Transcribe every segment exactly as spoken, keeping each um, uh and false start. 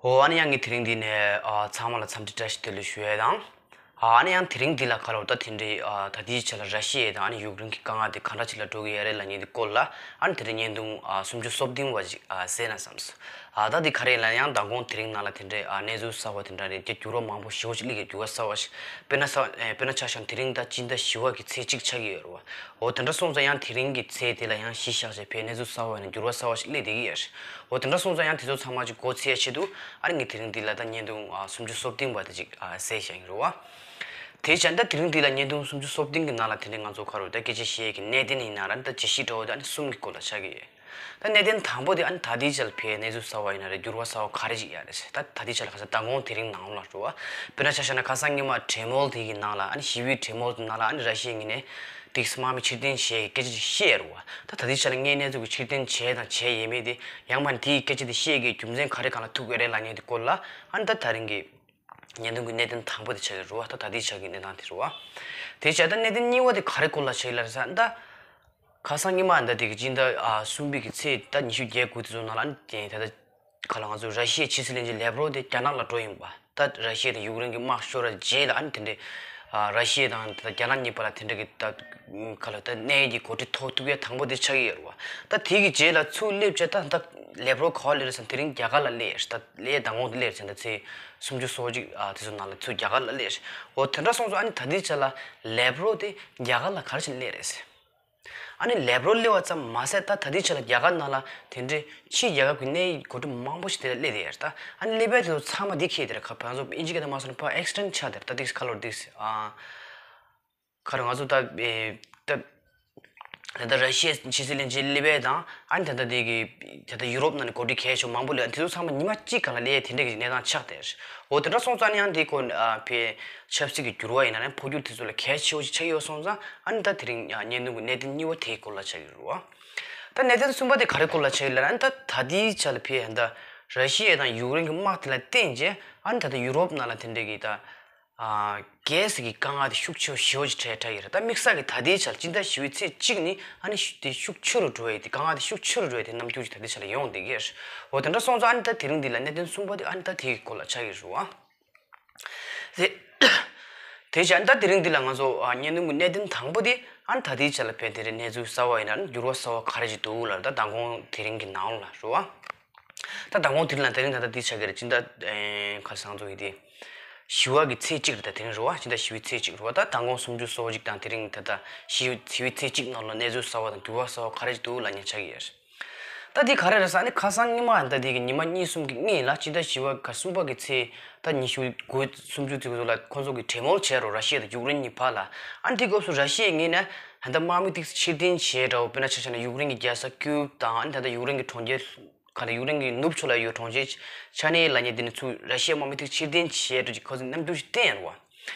ཨོ་ཨ་ནི་ཡང་ངས་དེ་རིང་འདི་ནས་ཨ་ཚང་མ་ལ་འཚམས་འདྲི་བཀྲ་ཤིས་བདེ་ལེགས་ཞུ་ཡས་དང་། ཨ་ནི་ཡང་དེ་རིང་འདི་ལ་ཁ་ལོ་ད་དེ་འདྲའི་ཨ་ད་ལྟའི་ཆ་ལ་ར་ཤི་ཡ་དང་ཨ་ནི་ཡུཀ་རེན་གྱི་དཀའ་ངལ་དེ་ག་འདྲ་ཅིག་ལ་འགྲོ་གི་ཡོད་རེད་ལབ་མཁན་དེ་སྐོར་ལ་ཨ་ནི་དེ་འདྲའི་བརྙན་ཐུང་ཨ་སུམ་ཅུ་སོ་བདུན་པ་ཅིག་ཨ་གསན་ན་བསམས་སོང་། ཨ་ད་དེ་ག་རེ་ལབ་ན་ཡང་མདང་དགོང་དེ་རིང་ནང་ལ་དེ་འདྲའི་ཨ་གནས་ཚུལ་གསར་པ་དེ་འདྲ་རེད། དེ་འགྱུར་བ་མང་པོ་ཞེ་པོ་ཅིག་སླེབས་ཀྱི་འགྱུར་བ་གསར་པ་ཞིག་དཔེར་ན་ས་ཨེ་དཔེར་ན་ཆ་བཞག་ན་དེ་རིང་ད་སྤྱི་ཟླ་བཞི་པ་གི་ཚེས་གཅིག་ཆགས་ཀྱི་ཡོད་རེད་བ། འོ་དེ་འདྲ་སོང་ཙང་ཡང་དེ་རིང་གི་ཚེས་དེ་ལ་ཡང་གཞི་བཞག་བྱས་ཕའི་གནས་ཚུལ་གསར་པ་ཡིན་ན་འགྱུར་བ་གསར་པ་ཞིག་སླེབས་བསྡད་ཀྱི་ཡོད་རེད། འོ་དེ་འདྲ་སོང་ཙང་ཡང་དེ་ཚོ་ཚང་མ་ཅིག་མགོ་ཚོས་ཆེད་དུ་ཨ་ནི་ངས་དེ་རིང་འདི་ལ་ད་བརྙན་ཐུང་ཨ་སུམ་ཅུ་སོ་བདུན་པ་དེ་ཅིག་ཨ་གསན་བཞག་ཡིན་རེད་བ། དེ་བྱས་ད་དེ་རིང་འདི་ལ་བརྙན་ཐུང་སུམ་ཅུ་སོ་བདུན་གི་ནང་ལ་དེ་འདྲའི་ང་ཚོ་ག་རེ་ད་སྐད་ཆ་བཤད་ཀྱི་གནད་དོན་ཡིན་ན་ར་ད་བརྗོད་གཞི་འདྲ་བོ་དེ་ཨ་ནི་གསུམ་གྱི་སྐོར་ལ་ཆགས་ཀྱི་ཡོད། ད་གནད་དོན་དང་པོ་དེ་ཨ་ནི་ད་ལྟའི་ཆར་ཕའི་གནས་ཚུལ་གསར་པ་ཡིན་ན་རེད། འགྱུར་བ་གསར་པ་ག་རེ་ཞིག་ཡོད་རེད། ད་ད་ལྟའི་ཆར་ལ་ཁ་སང་མདང་དགོང་དེ་རིང་ནང་ལ་འགྲོ་བ། དཔེར་ན་ཆ་བཞག་ན་ཁ་སང་ཉི་མ་གྲོས་མོལ་དེ་གི་ནང་ལ་ཨ་ནི་ཞི་བའི་གྲོས་མོལ་དེ་ནང་ལ་ཨ་ནི་ར་ཤི་ཡའི་ངོས་ནས་ཏིག་དམག་མི་ཕྱིར་འཐེན་བྱེད་ཀྱི་སྐད་ཆ་ཅིག་བཤད་རེད་བ། ད་ད་ལྟའི་ཆར་ལ་དངོས་གནས་ཚུལ་གྱི་ཕྱིར་འཐེན་བྱས་དང་བྱས་ཡས་མེད་དེ་ཡང་མ་དེའི་སྐད་ཆ་དེ་བཤད་ཀྱི་རྒྱུ་མཚན་ག་རེ་གང་ལ་ཐུག་ཡོད་རེད་ལབ་མཁན་དེ་སྐོར་ལ་ཨ་ནི་ད་ད་རིང་གི་བརྙན་ཐུང་གི་གནད་དོན་དང་པོ་དེ་ཆགས་ཀྱི་རེད་བ། ད་ད་ལྟའི་ཆར་གྱི་གནས་སྟངས་དེ་རེད་བ། དེ་བྱས་ད་གནད་དོན་གཉིས་པ་དེ་ག་རེ་སྐོར་ལ་ཆགས་ཀྱི་ལབ་ས་ད། ཁ་སང་ཉི་མ་འདི་དེ་གི་སྤྱི་ཟླ་ཨ་གསུམ་པའི་གི་ཚེས་ད་ཉི་ཤུ་རྩ་དགུ་དེ་ཚོ་ནང་ལ་ཨ་ནི་དེ་ད་ལྟ་ག་ལ་ང་ཚོ་ར་ཤི་ཡའི་ཕྱི་སྲིད་བློན་ཆེན་ལེབ་རོབ་དེ་རྒྱ་ནག་ལ་འགྲོ་ཡིན་པ། ད་ར་ཤི་ཡ་དང་ཡུཀ་རེན་གྱི་དམག་ཤོར་བ་རྗེས་ལ་ཨ་ནི་དེ་འདྲའི་ཨ་ར་ཤི་ཡ་དང་ད་རྒྱ་ནག་གཉིས་བར་ལ་དེ་འདྲ་གི་ད་ག་ལ་ད་གནད་ཀྱི་གོ་སྒྲིག་ཐོག་ཐུག་ཡ་དང་པོ་དེ་ཆགས་ཀྱི་ཡོད་རེད་བ། ད་དེ་གི་རྗེས་ལ་ཚུར་སླེབས་བྱས་ད་ད་ལེབ་རོབ་ག་པར་སླེབས་རེད་ཟེར་ན་དེ་རིང་རྒྱ་གར་ལ་སླེབས་ཡོད་རེད། ད་སླེབས་མདང་དགོང་དེ་སླེབས་ཟེར་ད་ཚེས་སུམ་ཅུ་སོ་གཅིག་ཨ་དེ་ཚོ་ནང་ལ་ཚུར་རྒྱ་གར་ལ་སླེབས་རེད། འོ་དེ་འདྲ་སོང་ཙང་ཨ་ནི་ད་ལྟའི་ཆ་ལ་ལེབ་རོབ་དེ་རྒྱ་གར་ལ་ག་རེ་བྱས་ནས་སླེབས་རེད་ཟེར། ཨ་ནི་ལེབ་རོབ་སླེབས་པ་ཙམ་མ་ཟད་ད་ད་ལྟའི་ཆ་ལ་རྒྱ་གར་ནང་ལ་དེ་འདྲའི་ཕྱིའི་རྒྱལ་ཁབ་ཀྱི་གནད་ཡོད་གོ་སྒྲིག་མང་པོ་ཞིག་དེ་ལ་སླེབས་བསྡད་ཡོད་རེད། ད་ཨ་ནི་སླེབས་ཡ་དེ་ཚོ་ཚང་མ་འདི་ཁེལ་དེ་རེད། ཁ་ཕན་ཚུན་ཨིན་ཇི་སྐད་དུ་མ་སོང་ན་ཕར་ཨེག་སི་ཊེན་ཌི་ཆགས་དེ་རེད། ད་འདི་ཁ་ལོར་འདི་ཨ་ཁ་རེད་ང་ཚོ་ད་ཨེ་ད་ད་ལྟ་ར་ཤི་ཡའི་ཕྱི་སྲིད་བློན་ཆེན་སླེབས་ཡ་དང་ཨ་ནི་ད་ལྟ་འདི་གི་ད་ལྟ་ཡུ་རོབ་ནང་ནས་གོ་སྒྲིག་གལ་ཆེ་མང་པོ་སླེབས་ཡ་དེ་ཚོ་ཚང་མ་ཉི་མ་གཅིག་སྒང་ལ་སླེབས་ཡ་དེ་འདྲ་གི་གནས་སྟངས་ཆགས་བསྡད་རེད། འོ་དེ་འདྲ་སོང་ཙང་ཨ་ནི་ཡང་དེ་ཁོ་ཨ་ཕའི་ཆབ་སྲིད་ཀྱི་འགྱུར་བ་ཡིན་ན་ནི་འཕོ་འགྱུར་དེ་ཚོ་ལ་གལ་ཆེ་བོ་ཞིག་ཆགས་ཡོད་སོང་ཙང་ཨ་ནི་ད་དེ་རིང་ཨ་བརྙན་ཐུང་གི་གནད་དོན་གཉིས་པ་དེའི་སྐོར་ལ་ཆགས་ཀྱི་རེད་བ། ད་གནད་དོན་གསུམ་པ་དེ་ག་རེ་སྐོར་ལ་ཆགས་ཀྱི་ལབ་ན་ཨ་ནི་ད་ད་ལྟའི་ཆ་ལ་ཕའི་ཨ་ནི་ད་ར་ཤི་ཡ་དང་ཡུཀ་རེན་གྱི་དམག་དེ་ལ་བརྟེན་བྱས་ཨ་ནི་ད་ལྟ་ཡུ་རོབ་ནང་ལ་དེ་འདྲའི་གི་ད་ཨ་གྷེ་སི་གི་དཀའ་ངལ་དེ་ཤུགས་ཆེ་བོ་ཞེ་པོ་ཅིག་འཕྲད་འཕྲད་ཀྱི་རེད། ད་དམིགས་བསལ་གྱི་ད་ལྟའི་ཆར་སྤྱི་ཟླ་བཞི་པའི་ཚེས་གཅིག་ནས་ཨ་ནི་ཤུ་དེ་ཤུགས་ཆེ་རུ་འགྲོ་ཡི་དེ་དཀའ་ངལ་དེ་ཤུགས་ཆེ་རུ་འགྲོ་ཡི་དེ་རྣམ་འགྱུར་ཅིག་ད་ལྟའི་ཆར་ལ་ཡོང་བསྡད་ཀྱི་རེད། འོ་དེ་འདྲ་སོང་ཙང་ཨ་ནི་ད་དེ་རིང་འདི་ལ་གནད་དོན་གསུམ་པ་དེ་ཨ་ནི་ད་དེའི་སྐོར་ལ་ཆགས་ཀྱི་རེད་བ། དེ་དེ་བྱས་ཨ་ནི་ད་དེ་རིང་འདི་ལ་ང་ཚོ་ཨ་བརྙན་ཐུང་གི་གནད་དོན་དང་པོ་དེ་ཨ་ནི་ད་ལྟའི་ཆར་ལ་ཕན་དེ་རིང་གནས་ཚུལ་གསར་པ་ཡིན་ན་ཨ་ནི་འགྱུར་བ་གསར་པ་ག་རེ་ཅིག་འདུག་ལབ་ད་མདང་དགོང་དེ་རིང་གི་ནང་ལ་རེད་བ། ད་མདང་དགོང་དེ་རིང་ལ་དེ་རིང་ད་ལྟ་འདི་ཆགས་ཀྱི་རེད། སྤྱི་ཟླ་ཨེ་ཁ་སང་ཚོ་ཡི་དེ་བཞི་པ་གི་ཚེས་གཅིག་རེད། ད་དེ་རིང་རེད་བ། སྤྱི་ཟླ་བཞི་པའི་ཚེས་གཅིག་རེད་བ། ད་མདང་དགོང་སུམ་ཅུ་སོ་གཅིག་དང་དེ་རིང་ད་ལྟ་བཞི་བཞི་པའི་ཚེས་གཅིག་ནང་ལ་གནས་ཚུལ་གསར་པ་དང་འགྱུར་བ་གསར་པ་ག་རེ་ཞིག་འདུག་ལབ་མཁན་ཆགས་ཀྱི་ཡོད་རེད། ད་འདི་ག་རེ་རེད་ཟེར་ན་ཁ་སང་ཉི་མ་ད་འདི་གི་ཉི་མ་གཉིས་གསུམ་གི་སྔོན་ལ་སྤྱི་ཟླ་བཞི་པ་ག་གསུམ་པ་གི་ཚེས་ད་ཉི་ཤུ་དགུ་སུམ་ཅུ་ཙམ་ལ་ཁོང་ཚོ་གི་གྲོས་མོལ་བྱས་རོགས་ར་ཤི་ཡ་དང་ཡུཀ་རེན་གཉིས་བར་ལ། ཨ་འདི་སྐབས་སུ་ར་ཤི་ཡའི་ངོས་ནས་ད་ལྟ་དམག་མི་ཏིག་ཕྱིར་འཐེན་བྱས་འདྲ་བོ། དཔེར་ན་ཆ་བཞག་ན་ཡུཀ་རེན་གྱི་རྒྱལ་ས་ཀིའུབ་དང་ཨ་ནི་ད་ལྟ་ཡུཀ་རེན་གྱི་གྲོང་ཁྱེར་ག་ལ་ཡུཀ་རེན་གྱི་ནུབ་ཕྱོགས་ལ་ཡོད་གྲོང་ཁྱེར་ཆ་ནེ་ལབ་མཁན་དེ་ནས་ཚུར་ར་ཤི་ཡའི་དམག་མི་དེ་ཕྱིར་འཐེན་བྱས་འགྲོ་ཅིག་ཁོ་ཚོས་རྣམ་འགྱུར་ཞིག་བསྟན་ཡོད་རེད་བ།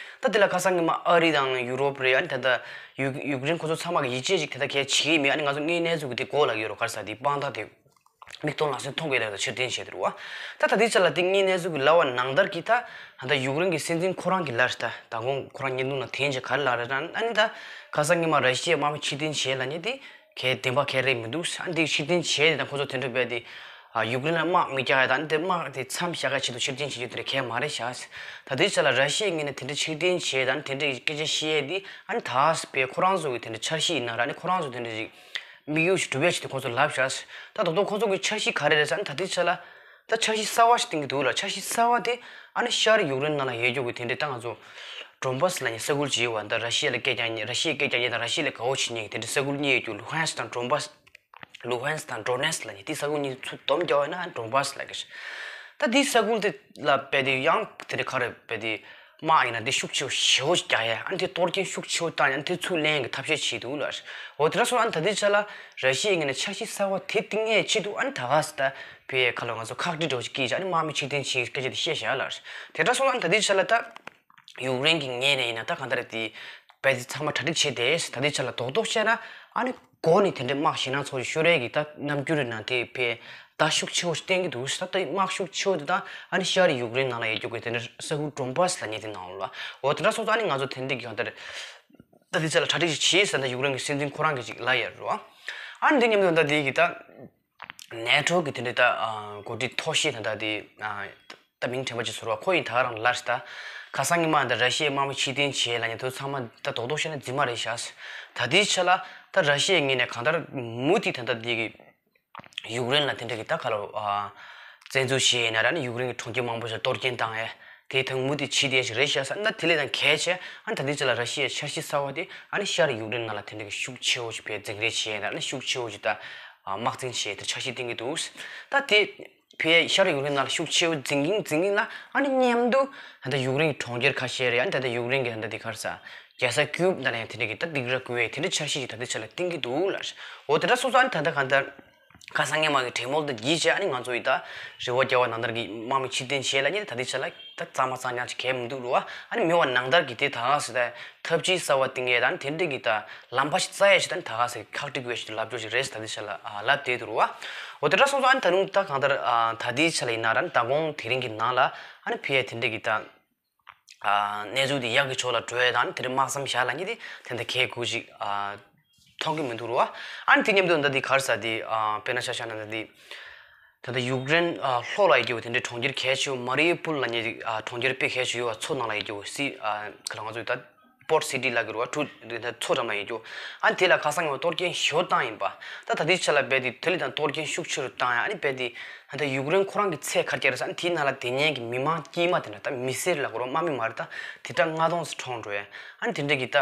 ད་དེ་ལ་ཁ་སང་ཉི་མ་ཨ་རི་དང་ཡུ་རོབ་རེད། ཨ་ནི་ད་ལྟ་ཡུ་ཡུཀ་རེན་ཁོ་ཚོ་ཚང་མ་གི་ཡིད་ཆེས་ཅིག་དེ་ལྟ་གལ་བྱེད་ཀྱི་མེད། ཨ་ནི་ང་ཚོ་དངོས་གནས་ཚུལ་གྱི་དེ་གོ་ལ་ཡོད་རོ་ག་རེ་ཟེར་དེ་དཔང་རྟགས་དེ་མིག་མཐོང་ལག་ཟིན་མཐོང་གི་ལ་ཕྱིར་འཐེན་བྱས་དེ་རེད་བ། ད་ད་དེ་ཆ་ལ་དེ་དངོས་གནས་ཚུལ་གྱི་ལབ་པ་ནང་ལྟར་གྱི་ད་ད་ལྟ་ཡུཀ་རེན་གྱི་སྲིད་འཛིན་ཁོ་རང་གི་ལབ་རེད། ད་མདང་དགོང་ཁོ་རང་བརྙན་ཐུང་ནང་འཐེན་བྱས་ག་རེ་ལབ་རེད་ན་ཨ་ནི་ད་ཁ་སང་ཉི་མ་ར་ཤི་ཡའི་དམག་མི་ཕྱིར་འཐེན་བྱས་ལབ་མཁན་དེ། གལ་བདེན་པ་གལ་རེད་མི་འདུག་ཨ་འདི་ཕྱིར་འཐེན་བྱས་དེ་དང་ཁོ་ཚོ་དེ་འདྲ་བས་དེ་ཨ་ཡུཀ་རེན་ལ་དམག་མི་རྒྱག་ཡ་དང་དེ་དམག་དེ་མཚམས་བཞག་ཡ་ཆེད་དུ་ཕྱིར་འཐེན་བྱེད་རྒྱུ་དེ་འདྲ་གལ་མ་རེད་བཞག་ད་དེ་ཆ་ལ་ར་ཤི་ཡའི་ངོས་ནས་དེ་འདྲ་ཕྱིར་འཐེན་བྱས་དང་དེ་འདྲའི་སྐད་ཆ་བཤད་ཡས་དེ་ཨ་ནི་ད་བས་ཁོ་རང་ཚོ་གི་དེ་འདྲ་འཆར་གཞི་ཡིན་ན་ར་ཨ་ནི་ཁོ་རང་ཚོ་དེ་འདྲ་ཞིག་དམིགས་ཡུལ་ཞིག་སྒྲུབ་ཡ་ཆེད་དུ་ཁོ་ཚོ་ལབ་བཞག་ད་དོ་དོ་ཁོ་ཚོ་གི་འཆར་གཞི་ག་རེ་རེད་ཟེར་ན་ད་དེ་ཆ་ལ། ད་འཆར་གཞི་གསར་བ་ཞིག་བཏིང་གི་འདུག་ལ། འཆར་གཞི་གསར་བ་དེ་ཨ་ནི་ཤར་ཡུཀ་རེན་ནང་ལ་ཡོད་རྒྱུ་གི་དེ་འདྲའི་ད་ང་ཚོ་ཌོན་བྷ་སི་ལབ་མཁན་ས་ཁུལ་ཅིག་ཡོད་པ། ད་ར་ཤི་ཡ་ལ་སྐད་རྒྱག་མཁན་ར་ཤི་ཡའི་སྐད་རྒྱག་མཁན་དང་ར་ཤི་ཡ་ལ་དགའ་བོ་བྱེད་མཁན་གྱི་དེ་འདྲའི་ས་ཁུལ་གཉིས་ཡོད་རྒྱུ་ལུ་ཧན་སི་དང་ཌོན་བྷ་སི། ལུ་ཧན་སི་དང་ཌོ་ནེ་སི་ལབ་མཁན་དེ་ས་ཁུལ་གཉིས་ཚུར་སྡོམ་རྒྱག་པ་ཡིན་ན་ཌོན་བྷ་སི་ལབ་ཀྱི་རེད། ད་དེ་ས་ཁུལ་དེ་ལ་རྦད་དེ་ཡང་དེ་འདྲའི་ག་རེ་རྦད་དེ། དམག་ཡིན་ན་འདི་ཤུགས་ཆེ་བོ་ཞེ་པོ་རྒྱག་ཡ། ཨ་ནི་དེ་གཏོར་སྐྱོན་ཤུགས་ཆེ་བོ་བཏང་ཡ། ཨ་ནི་དེ་ཚུར་ལེན་གྱི་ཐབས་ཤེས་བྱེད་འདུག་ལ། འོ་དེ་འདྲ་སོང་ཨ་ནི་ད་ལྟའི་ཆ་ལ་ར་ཤི་ཡའི་ངོས་ནས་འཆར་གཞི་གསར་བ་དེ་བཏིང་ཡས་ཆེད་དུ་ཨ་ནི་ད་ག་ས་ད་བའི་ཁ་ལོ་ང་ཚོ་ཁག་དཀྲི་འདྲ་བོ་ཞིག་བསྐྱིས་བྱས་ཨ་ནི་དམག་མི་ཕྱིར་འཐེན་བྱེད་སྐད་ཆ་དེ་བཤད་བཞག་ལ། དེ་འདྲ་སོང་ཨ་ནི་ད་ལྟའི་ཆ་ལ་ད་ཡུཀ་རེན་གྱི་ངོས་ནས་ཡིན་ན་ད་གང་ལྟར་དེ་བས་དེ་ཚང་མ་གྲ་སྒྲིག་བྱས་ཏེ་ད་ལྟའི་ཆ་ལ་རྡོག་རྡོག་བཤད་ན་ཨ་ནི། འགོ་ནས་དེ་འདྲའི་དམག་ཞེད་སྣང་ཚོགས་ཤིག་ཤོར་ཡས་ཀྱི་ད་རྣམ་འགྱུར་རེ་ན་དེ་ཕའི་ད་ཤུགས་ཆེ་བོ་ཞིག་བསྟན་གྱི་འདུག་ད་ལྟ་དམག་ཤུགས་ཆེ་བོ་དེ་དང་ཨ་ནི་ཤར་ཡུཀ་རེན་ནང་ལ་ཡོད་རྒྱུ་གི་དེ་འདྲའི་ས་ཁུལ་ཌོན་བྷ་སི་ལབ་མཁན་དེ་ནང་ལ་འོ་དེ་འདྲ་སོང་ཙང་ཨ་ནི་ང་ཚོ་དེ་འདྲའི་གི་གང་ལྟར་ད་དེ་ཚོ་ལ་གྲ་སྒྲིག་ཅིག་བྱེད་ཟེར་ད་ཡུཀ་རེན་གྱི་སྲིད་འཛིན་ཁོ་རང་གིས་ཅིག་ལབ་ཡོད་རེད་བ། ཨ་ནི་དེ་མཉམ་དུ་ད་དེ་གི་ད། ནེ་ཊོ་གི་དེ་འདྲའི་ད་འགོ་ཁྲིད་མཐོ་ཤོས་ད་ལྟ་དེ་ད་མིང་དྲན་པ་ཅིག་ཟུར་བ་ཁོ་ཡིན་ད་ག་རང་ལར་ད་ཁ་སང་ཉི་མ་ད་ར་ཤི་ཡའི་དམག་མི་ཕྱིར་འཐེན་བྱས་ལ་ཉེ་དུ་ཚང་མ་ད་རྡོག་རྡོག་བཤད་ན་རྫུན་མ་རེད་ཤག་ད་དེའི་ཆ་ལ་ད་ར་ཤི་ཡའི་ངོས་ནས་གང་ལྟར་མུ་མཐུད་ད་ལྟ་དེ་གི་ཡུཀ་རེན་ལ་དེ་འདྲ་གི་ད་ག་ལ་བཙན་འཛུལ་བྱས་ཡིན་ན་ར་ནི་ཡུཀ་རེན་གི་གྲོང་ཁྱེར་མང་པོ་ཞིག་གཏོར་སྐྱོན་བཏང་ཡས་དེ་དང་མུ་མཐུད་བྱེད་བསྡད་ཞིག་རེད་ཤག་ས་ན་དེ་ལས་ཀྱང་གལ་ཆེ་ཨ་ནི་ད་ལྟའི་ཆ་ལ་ར་ཤི་ཡའི་འཆར་གཞི་གསར་བ་དེ་ཨ་ནི་ཤར་ཡུཀ་རེན་ནང་ལ་དེ་འདྲ་གི་ཤུགས་ཆེ་བོ་ཞིག་བས་འཛིང་རེས་བྱས་ཡིན་ན་ར་ནི་ཤུགས་ཆེ་བོ་ཞིག་ད་དམག་འཛིང་བྱས་དེ་འཆར་གཞི་བཏིང་གི་འདུག་ད་དེ་བས་ཤར་ཡུཀ་རེན་ནང་ལ་ཤུགས་ཆེ་བོ་འཛིང་གིན་འཛིང་གིན་ལ་ཨ་ནི་མཉམ་དུ་ད་ལྟ་ཡུཀ་རེན་གི་གྲོང་ཁྱེར་ཁ་ཤས་རེད། ཨ་ནི་ད་ལྟ་ཡུཀ་རེན་གི་ད་ལྟ་དེ་གར་ས་རྒྱལ་ས་ཀིའུབ་ནང་ལ་ཡང་དེ་འདྲ་གི་ད་སྡིགས་ར་བསྐུལ་བས་དེ་འདྲ་འཆར་གཞི་ཞིག་ད་ལྟའི་ཆ་ལ་བཏིང་གི་འདུག་ལ། འོ་དེ་འདྲ་སོང་ཙང་ཨ་ནི་ད་ལྟ་གང་ལྟར་ཁ་སང་ཉི་མ་གི་གྲོས་མོལ་དེ་བརྒྱུད་བྱས་ཨ་ནི་ང་ཚོ་ཡི་ད་རི་བོ་རྒྱལ་བ་རྣམ་ཐར་གྱི་དམག་མི་ཕྱིར་འཐེན་བྱས་ལ་ཉིན་ད་ལྟའི་ཆ་ལ་ད་གཙང་མ་གཙང་རྐྱང་ཅིག་གས་མི་འདུག་རུ་བ། ཨ་ནི་མི་བ་ནང་ལྟར་གྱི་དེ་ད་ག་སེ་ད་ཐབས་ཇུས་གསར་བ་བཏིང་ཡས་དང་དེ་འདྲ་གི་ད་ལམ་པ་ཞིག་བཙལ་ཡས་ཞིག་དང་ད་ག་སེ་ཁག་དཀྲི་དགོས་ཞིག་ལབ་རྒྱུ་ཞིག་རེད་ད་ལྟའི་ཆ་ལ་ཨ་ལབ་བསྡད་འདུག་རུ་བ། འོ་དེ་འདྲ་སོང་ཙང་ཨ་ནི་ད་རུང་ད་གང་ལྟར་ད་ལྟའི་ཆ་ལ་ཡིན་ན་ར་ད་དགོང་དེ་རིང་གི་ནང་ལ་ཨ་ནི་ཕི་ཡས་དེ་འདྲ་གི་ད། གནས་ཚུལ་དེ་ཡག་གི་ཕྱོགས་ལ་འགྲོ་ཡ་དང་དེ་རིང་དམག་མཚམས་བཞག་ལ་ཉིད་དེ་དེ་འདྲ་གལ་དགོས་ཤིག་མཐོང་གི་མི་འདུག་རུ་བ། ཨ་ནི་དེ་མཉམ་དུ་ད་འདི་གར་ས་དེ་དཔེར་ན་ཆ་བཞག་ན་ད་འདི་ད་ལྟ་ཡུཀ་རེན་ལྷོ་ལ་ཡོད་རྒྱུ་དེ་འདྲའི་གྲོང་ཁྱེར་གལ་ཆེ་བོ་མ་རི་ཡུ་པུལ་ལ་ཉེ་གྲོང་ཁྱེར་དཔེ་གལ་ཆེ་བོ་ཡོད་བ་མཚོ་ནང་ལ་ཡོད་རྒྱུ་སི་ཁ་ལ་ང་ཚོ་ད་པོར་སི་ཊི་ལ་གི་རུ་བ་གྲུ་མཚོ་འགྲམ་ལ་ཡོད་རྒྱུ་ཨ་ནི་དེ་ལ་ཁ་སང་ངས་གཏོར་སྐྱོན་ཞོ་བཏང་ཡིན་པ་ད་ད་ལྟའི་ཆ་ལ་རྦད་དེ་དེ་ལས་དང་གཏོར་སྐྱོན་ཤུགས་ཆེ་རུ་བཏང་ཡ་ཨ་ནི་རྦད་དེ། ད་ལྟ་ཡུཀ་རེན་ཁོ་རང་གི་ཚད་ག་རེ་རེད་ཟེར་ན་དེའི་ནང་ལ་དེ་ཉིད་ཀྱི་མི་མང་དཀྱུས་མ་དེ་འདྲ་ད་མི་སེར་ལ་གོ་རོ་དམག་མི་མ་རེད་ད་དེ་གྲངས་ལྔ་སྟོང་ཙམ་གྲོངས་འགྲོ་ཡ་ཨ་ནི་དེ་འདྲ་གི་ད་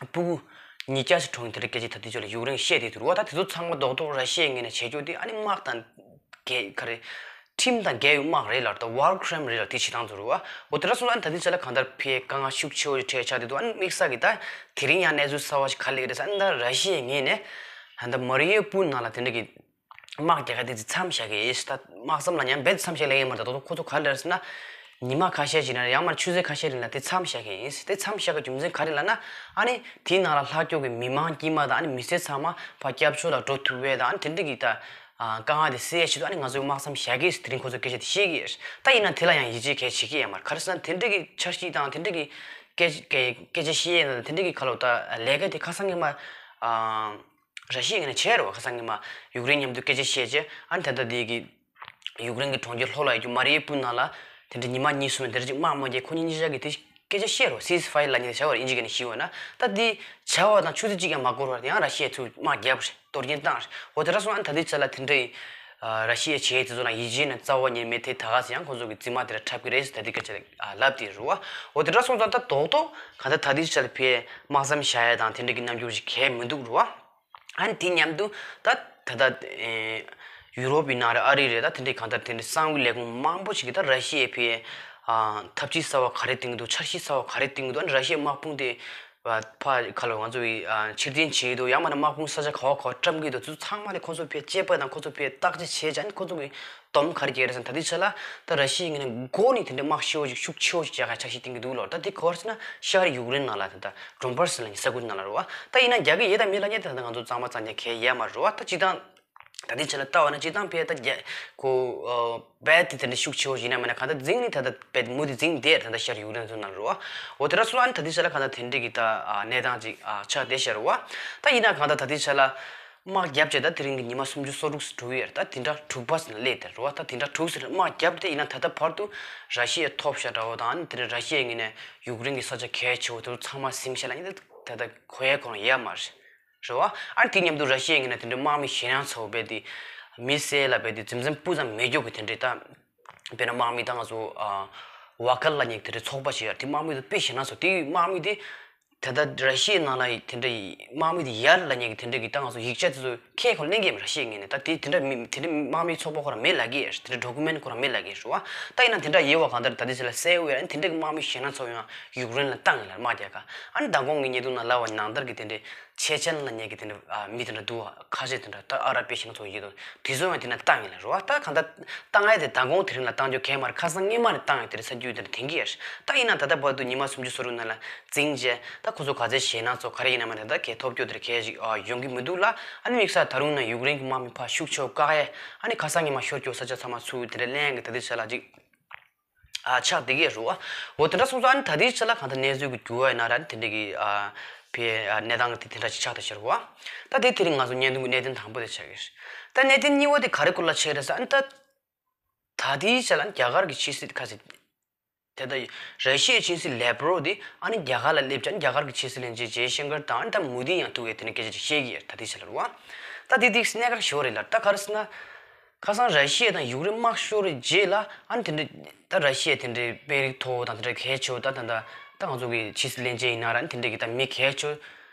སྤུ་གུ་ཉིས་བརྒྱ་ཙམ་གྲོངས་དེ་འདྲ་སྐད་ཆ་ད་ལྟའི་ཆ་ལ་ཡུཀ་རེན་བཤད་དེ་དུ་རུ་བ་ད་དེ་ཚོ་ཚང་མ་རྡོག་རྡོག་ར་ཤི་ཡའི་ངོས་ནས་བྱེད་རྒྱུ་དེ་ཨ་ནི་དམག་དང་རྒྱལ་ག་རེ་ཁྲིམས་དང་འགལ་བའི་དམག་རེད་ལ་ད་ཝར་ཁྲེམ་རེད་ལ་དེ་བྱེད་སྟངས་ཚོ་རུ་བ་འོ་དེ་འདྲ་སོང་ཙང་ཨ་ནི་ད་ལྟའི་ཆ་ལ་གང་ལྟར་ཕི་ཡའི་དཀའ་ངལ་ཤུགས་ཆེ་བོ་ཞིག་འཕྲད་ཆགས་དེ་དུ་ཨ་ནི་དམིགས་བསལ་གི་ད་དེ་རིང་ཡང་གནས་ཚུལ་གསར་བ་ཞིག་ག་ལེགས་རེད་ཟེར་ཨ་ནི་ད་ར་ཤི་ཡའི་ངོས་ནས་ད་ལྟ་མ་རི་ཡུ་པུལ་ནང་ལ་དེ་འདྲ་གི་དམག་རྒྱག་ག་དེ་ཚོ་མཚམས་བཞག་གི་ཡིན་ད་དམག་མཚམས་ལ་ཡང་རྦད་མཚམས་བཞག་ལེ་ཡིན་མ་རེད་ད་དོ་ཁོ་ཚོ་ག་རེ་ལབ་ཟེར་ན་ཉི་མ་ཁ་ཤས་ཤིག་ན་ཡང་མ་ཆུ་ཚོད་ཁ་ཤས་རིང་ལ་དེ་མཚམས་བཞག་གི་ཡིན་དེ་མཚམས་བཞག་གི་རྒྱུ་མཚན་ག་རེ་ལབ་ན་ཨ་ནི་དེའི་ནང་ལ་ལྷག་སྐྱོ་གི་མི་མང་དཀྱུས་མ་དང་ཨ་ནི་མི་སེར་ཚང་མ་ཕར་སྐྱབས་བཅོལ་ལ་འགྲོ་ཐུབ་པས་དང་ཨ་ནི་དེ་འདྲ་གི་ད་དཀའ་ངལ་དེ་སེལ་ཡ་ཆེད་དུ་ཨ་ནི་ང་ཚོས་དམག་མཚམས་བཞག་གི་ཡིན་དེ་རིང་ཁོ་ཚོ་སྐད་ཆ་དེ་བཤད་གི་ཡིན་ད་ཡིན་ན་དེ་ལ་ཡང་ཡིད་ཆེས་གལ་ཆེ་གི་ཡིན་མ་རེད་ག་རེ་ཟེར་ན་དེ་འདྲ་གི་འཆར་གཞི་དང་དེ་འདྲ་གི་སྐད་སྐད་སྐད་ཆ་བཤད་ཡ་དང་དེ་འདྲ་གི་ཁ་ལོ་ད་ལས་ཀ་དེ་ཁ་སང་གི་མ། ར་ཤི་ཡའི་ངོས་ནས་བྱས་རེད་བ། ཁ་སང་ཉི་མ་ཡུཀ་རེན་མཉམ་དུ་སྐད་ཆ་བཤད་རྗེས་ཨ་ནི་ད་ལྟ་འདི་གི་ཡུཀ་རེན་གྱི་གྲོང་ཁྱེར་ལྷོ་ལ་ཡོད་རྒྱུ་མ་རི་ཡུ་པུལ་ནང་ལ་དེ་འདྲ་ཉི་མ་གཉིས་གསུམ་དེ་འདྲ་ཅིག་དམག་མ་རྒྱག་ཁོ་གཉིས་གཉིས་ཆ་གི་དེ་སྐད་ཆ་བཤད་རེད་བ། སིས་ཕ་ཡར་ལབ་མཁན་དེ་བྱ་བ་རེད་ཨིན་ཇི་སྐད་ནས་ཞུས་པ་ན་ད་འདི་བྱ་བ་དང་ཆུ་ཚོད་གཅིག་ཀྱང་མ་འགོར་བར་ཡང་ར་ཤི་ཡས་ཚུར་དམག་བརྒྱབ་རེད། གཏོར་སྐྱོན་བཏང་རེད། འོ་དེ་འདྲ་སོང་ཨ་ནི་ད་ལྟའི་ཆ་ལ་དེ་འདྲ་ཡི་ར་ཤི་ཡས་བྱས་དེ་ཚོ་ལ་ཡིད་ཆེས་ནས་རྩ་བ་ཉིད་མེད་དེ་ད་ག་ཟེ་ཡང་ཁོ་ཚོ་གི་རྫུན་མ་དེ་འདྲ་འཁྲབ་ཀྱི་རེད་ཟེར་ད་ལྟའི་སྐད་ཆ་ལབ་དེ་རེད་བ། འོ་དེ་འདྲ་སོང་ཙང་ད་རྡོག་རྡོག་ག་ད་ད་ལྟའི་ཆ་ལ་ཕའི་དམག་མཚམས་བཞག་ཡ་དང་དེ་འདྲ་གི་རྣམ་འགྱུར་ཞིག་གས་མི་འདུག་རུ་བ། ཨ་ནི་དེ་མཉམ་དུ་ད་ད་ད་ཨེ་ཡུ་རོབ་ཡིན་ན་རེད་ཨ་རི་རེད་ད་དེ་འདྲའི་གང་ལྟར་དེ་འདྲའི་གསང་བའི་ལས་ཁུངས་མང་པོ་ཞིག་གིས་ད་ར་ཤི་ཡའི་ཕའི་ཨ་ཐབས་ཇུས་གསར་བ་ག་རེ་བཏིང་གི་འདུག་འཆར་གཞི་གསར་བ་ག་རེ་བཏིང་གི་འདུག་ཨ་ནི་ར་ཤི་ཡའི་དམག་དཔུང་དེ་ཕ་ཁ་ལོ་ང་ཚོ་གི་ཨ་ཕྱིར་འཐེན་བྱེད་ཀྱི་འདུག་ཡང་མིན་ན་དམག་དཔུང་ས་ཆ་ག་བ་ག་བ་བཀྲམ་གྱི་འདུག་ཚུར་ཚང་མ་ལ་ཁོ་ཚོ་ཕའི་དཔྱད་པ་དང་ཁོ་ཚོ་ཕའི་བརྟག་དཔྱད་བྱས་ཙང་ཁོ་ཚོ་གི་སྡོམ་ག་རེ་རྒྱག་རེད་ཟེར་ན་ད་ལྟའི་ཆ་ལ་ད་ར་ཤི་ཡའི་ངོས་ནས་མགོ་ནས་དེ་འདྲའི་དམག་ཤོག་ཅིག་ཤུགས་ཆེ་བོ་ཅིག་རྒྱག་ག་འཆར་གཞི་བཏིང་གི་འདུག་ལོ། ད་དེ་ག་བ་རེད་ཟེར་ན་ཤར་ཡུཀ་རེན་ནང་ལ་ད་ལྟ་ཌོན་བྷ་སི་ལ་ནི་ས་ཁུལ་ནང་ལ་རེད་བ། ད་ཡིན་ན་རྒྱག་གི་ཡོད་དང་མེད་ལ་ཉེ་ད་ད་ང་ཚོ་གཙང་མ་གཙང་རྐྱང་གས་ཡོད་མ་རེད་བ། ད་སྤྱི་བཏང་ད་ལྟའི་ཆ་ལ་ལྟ་བ་ན་སྤྱི་བཏང་ཕལ་ད་རྒྱ་ཁོ་རྦད་དེ་དེ་འདྲ་ཤུགས་ཆེ་བོ་ཞིག་ཡིན་ན་མིན་ན་གང་ལྟར་འཛིང་ནི་ད་ལྟ་རྦད་མུ་མཐུད་འཛིང་བསྡད་ད་ལྟ་ཤར་ཡུཀ་རེན་ཚོ་ནང་རེད་བ། འོ་དེ་འདྲ་སོང་ཨ་ནི་ད་ལྟའི་ཆ་ལ་གང་ལྟར་དེ་འདྲ་གི་ད་གནས་སྟངས་ཅིག་ཆགས་བསྡད་ཤག་རེད་བ། ད་ཡིན་ན་གང་ལྟར་ད་ལྟའི་ཆ་ལ། དམག་བརྒྱབ་བྱས་ད་དེ་རིང་གི་ཉི་མ་སུམ་ཅུ་སོ་དྲུག་ཙམ་འགྲོ་གི་ཡོད་རེད། ད་དེ་འདྲ་དྲུག་པ་ཙམ་སླེབས་དེ་རེད་བ། ད་དེ་འདྲ་དྲུག་ཙམ་རེད་དམག་བརྒྱབ་དེ་ཡིན་ན་ད་ལྟ་བར་དུ་ར་ཤི་ཡའི་ཐོབ་ཤག་འདྲ་བོ་དང་ཨ་ནི་དེ་འདྲ་ར་ཤི་ཡའི་ངོས་ནས་ཡུཀ་རེན་གྱི་ས་ཆ་གལ་ཆེ་བོ་དེ་ཚོ་ཚང་མ་ཟིན་ཤག་ལ་ཡིན་ད་ད་ལྟ་གོ་ཡ་གོ་རང་ཡོད་མ་རེད་རེད་བ། ཨ་ནི་དེ་མཉམ་དུ་ར་ཤི་ཡའི་ངོས་ནས་དེ་འདྲ་དམག་མི་ཞེད་སྣང་ཚ་བོ་རྦད་དེ་མི་སེར་ལ་རྦད་དེ་འཛེམ་འཛེམ་སྤུ་ཙམ་མེད་རྒྱུ་གི་དེ་འདྲའི་ད། དཔེར་ན་དམག་མི་དང་ང་ཚོ་ཝ་ཀར་ལབ་མཁན་དེ་འདྲའི་ཚོགས་པ་ཞིག་ཡོད་རེད། དེ་དམག་མི་དེ་དཔེ་ཞེད་སྣང་ཚ་བོ་དེ་དམག་མི་དེ། ད་ལྟ་ར་ཤི་ཡའི་ནང་ལ་དེ་འདྲ་ཡི་དམག་མི་དེ་ཡར་ལབ་མཁན་གྱི་དེ་འདྲ་གི་ད་ང་ཚོ་ཡིག་ཆ་དེ་ཚོ་ཁྱེད་ཁོ་ལེན་གྱི་མེད་ར་ཤི་ཡའི་ངོས་ནས། ད་དེ་དེ་འདྲ་མི་དེ་འདྲ་དམག་མིའི་ཚོགས་པ་ཁོ་རང་མེད་ལབ་ཀྱི་ཡོད་རེད། དེ་འདྲ་ཌོ་ཀུ་མེན་ཁོ་རང་མེད་ལབ་ཀྱི་ཡོད་རེད་བ། ད་ཡིན་ན་དེ་འདྲ་ཡོད་བ་གང་ལྟར་ད་ལྟའི་ཆ་ལ་གསལ་བོ་ཡོད་ཨ་ནི་དེ་འདྲ་གི་དམག་མི་ཞེད་སྣང་ཚ་བོ་ཡང་ཡུཀ་རེན་ལ་བཏང་ཡིན་ལ་དམག་རྒྱག་ག་ཨ་ནི་མདང་དགོང་གི་ཉེ་དུ་ནང་ལབ་པ་ནང་ལྟར་གི་དེ་འདྲ་ཆེ་ཆེན་ལབ་མཁན་གྱི་དེ་འདྲ་མི་དེ་འདྲ་འདུག་བ། ཁ་ཤས་དེ་འདྲ་ད་ཨ་ར་པེ་ཞེད་སྣང་ཚ་བོ་ཡོད་དོ། དེ་ཚོ་ཡང་དེ་ན་བཏང་ཡིན་ལ་རེད་བ། ད་གང་ལྟར་བཏང་ཡ་དེ་མདང་དགོང་དེ་རིང་ལ་བཏང་རྒྱུ་གས་མ་རེད། ཁ་སང་སྔོན་མ་ནས་བཏང་ཡོད་དེ་རེད་ས་རྒྱུས་དེ་འདྲ་དེང་གི་ཡ་རེད། ད་ཡིན་ན་ད་ལྟ་བར་དུ་ཉི་མ་སུམ་ཅུ་སོ་དྲུག་ནང་ལ་འཛིང་བྱས་ད་ཁོ་ཚོ་ག་ཚད་ཞེད་སྣང་ཚ་བོ་ག་རེ་ཡིན་ན་མ་ད་ད་གས་ཐོབ་རྒྱུ་དེ་རེད་གས་ཞིག་ཡོང་གི་མི་འདུག་ལ། ཨ་ནི་དམིགས་བསལ་ད་རུང་ན་ཡུཀ་རེན་གྱི་དམག་མི་ཕར་ཤུགས་ཆེ་བོ་བཀག་ཡས་ཨ་ནི་ཁ་སང་ཉི་མ་ཤོར་རྒྱུ་ས་ཆ་ཚང་མ་ཚུར་དེ་འདྲ་ལེན་གི་ད་ལྟའི་ཆ་ལ་ཅིག་ཨ་ཆགས་བསྡད་ཀྱི་རེད་བ། འོ་དེ་འདྲ་སོང་ཙང་ཨ་ནི་ད་ལྟའི་ཆ་ལ་གང་ལྟར་གནས་ཚུལ་གྱི་འགྱུར་བ་ཡིན་ན་ར་ཨ་ནི་དེ་འདྲ་གི་ཨ་ པའི་གནས་སྟངས་དེ་དེ་འདྲ་ཞིག་ཆགས་བསྡད་ཤག་རེད་བ། ད་དེ་དེ་རིང་ང་ཚོ་བརྙན་ཐུང་གི་གནད་དོན་དང་པོ་དེ་ཆགས་ཀྱི་རེད། ད་གནད་དོན་གཉིས་པ་དེ་ག་རེ་སྐོར་ལ་ཆགས་རེད་ཟེར་ན། ད་ད་ལྟའི་ཆ་ལ་རྒྱ་གར་གྱི་ཕྱི་སྲིད་ཁ་ཟེར། དེ་ལྟ་ཡི་ར་ཤི་ཡའི་ཕྱི་སྲིད་ལེབ་རོབ་དེ་ཨ་ནི་རྒྱ་གར་ལ་སླེབས་ཀྱང་རྒྱ་གར་གྱི་ཕྱི་སྲིད་བློན་ཆེན་ཇེ་ཤང་ཀར་དང་ཨ་ནི་ད་མོ་དི་ཡང་ཐུག་ཡས་དེ་ནས་སྐད་ཆ་ཅིག་བཤད་ཀྱི་ཡོད་རེད། ད་ལྟའི་ཆ་ལ་རེད་བ། ད་དེ་དེ་གནད་འགག་ཞོ་རེད་ལ། ད་ག་རེ་ཟེར་ན། ཁ་སང་ར་ཤི་ཡ་དང་ཡུཀ་རེན་དམག་ཤོར་རྗེས་ལ་ཨ་ནི་དེ་འདྲ་ད་ར་ཤི་ཡ་དེ་འདྲའི་དཔོན་རིགས་མཐོ་བོ་དང་དེ་འདྲ་གལ་ཆེ་བོ་ད་ད་ད་ད་ང་ཚོ་གི་ཕྱི་སྲིད་བློན་ཆེན་ཡིན་ན་ར་ཨ་ནི་དེ་འདྲ་གི་ད་མི་གལ་ཆེ་བོ་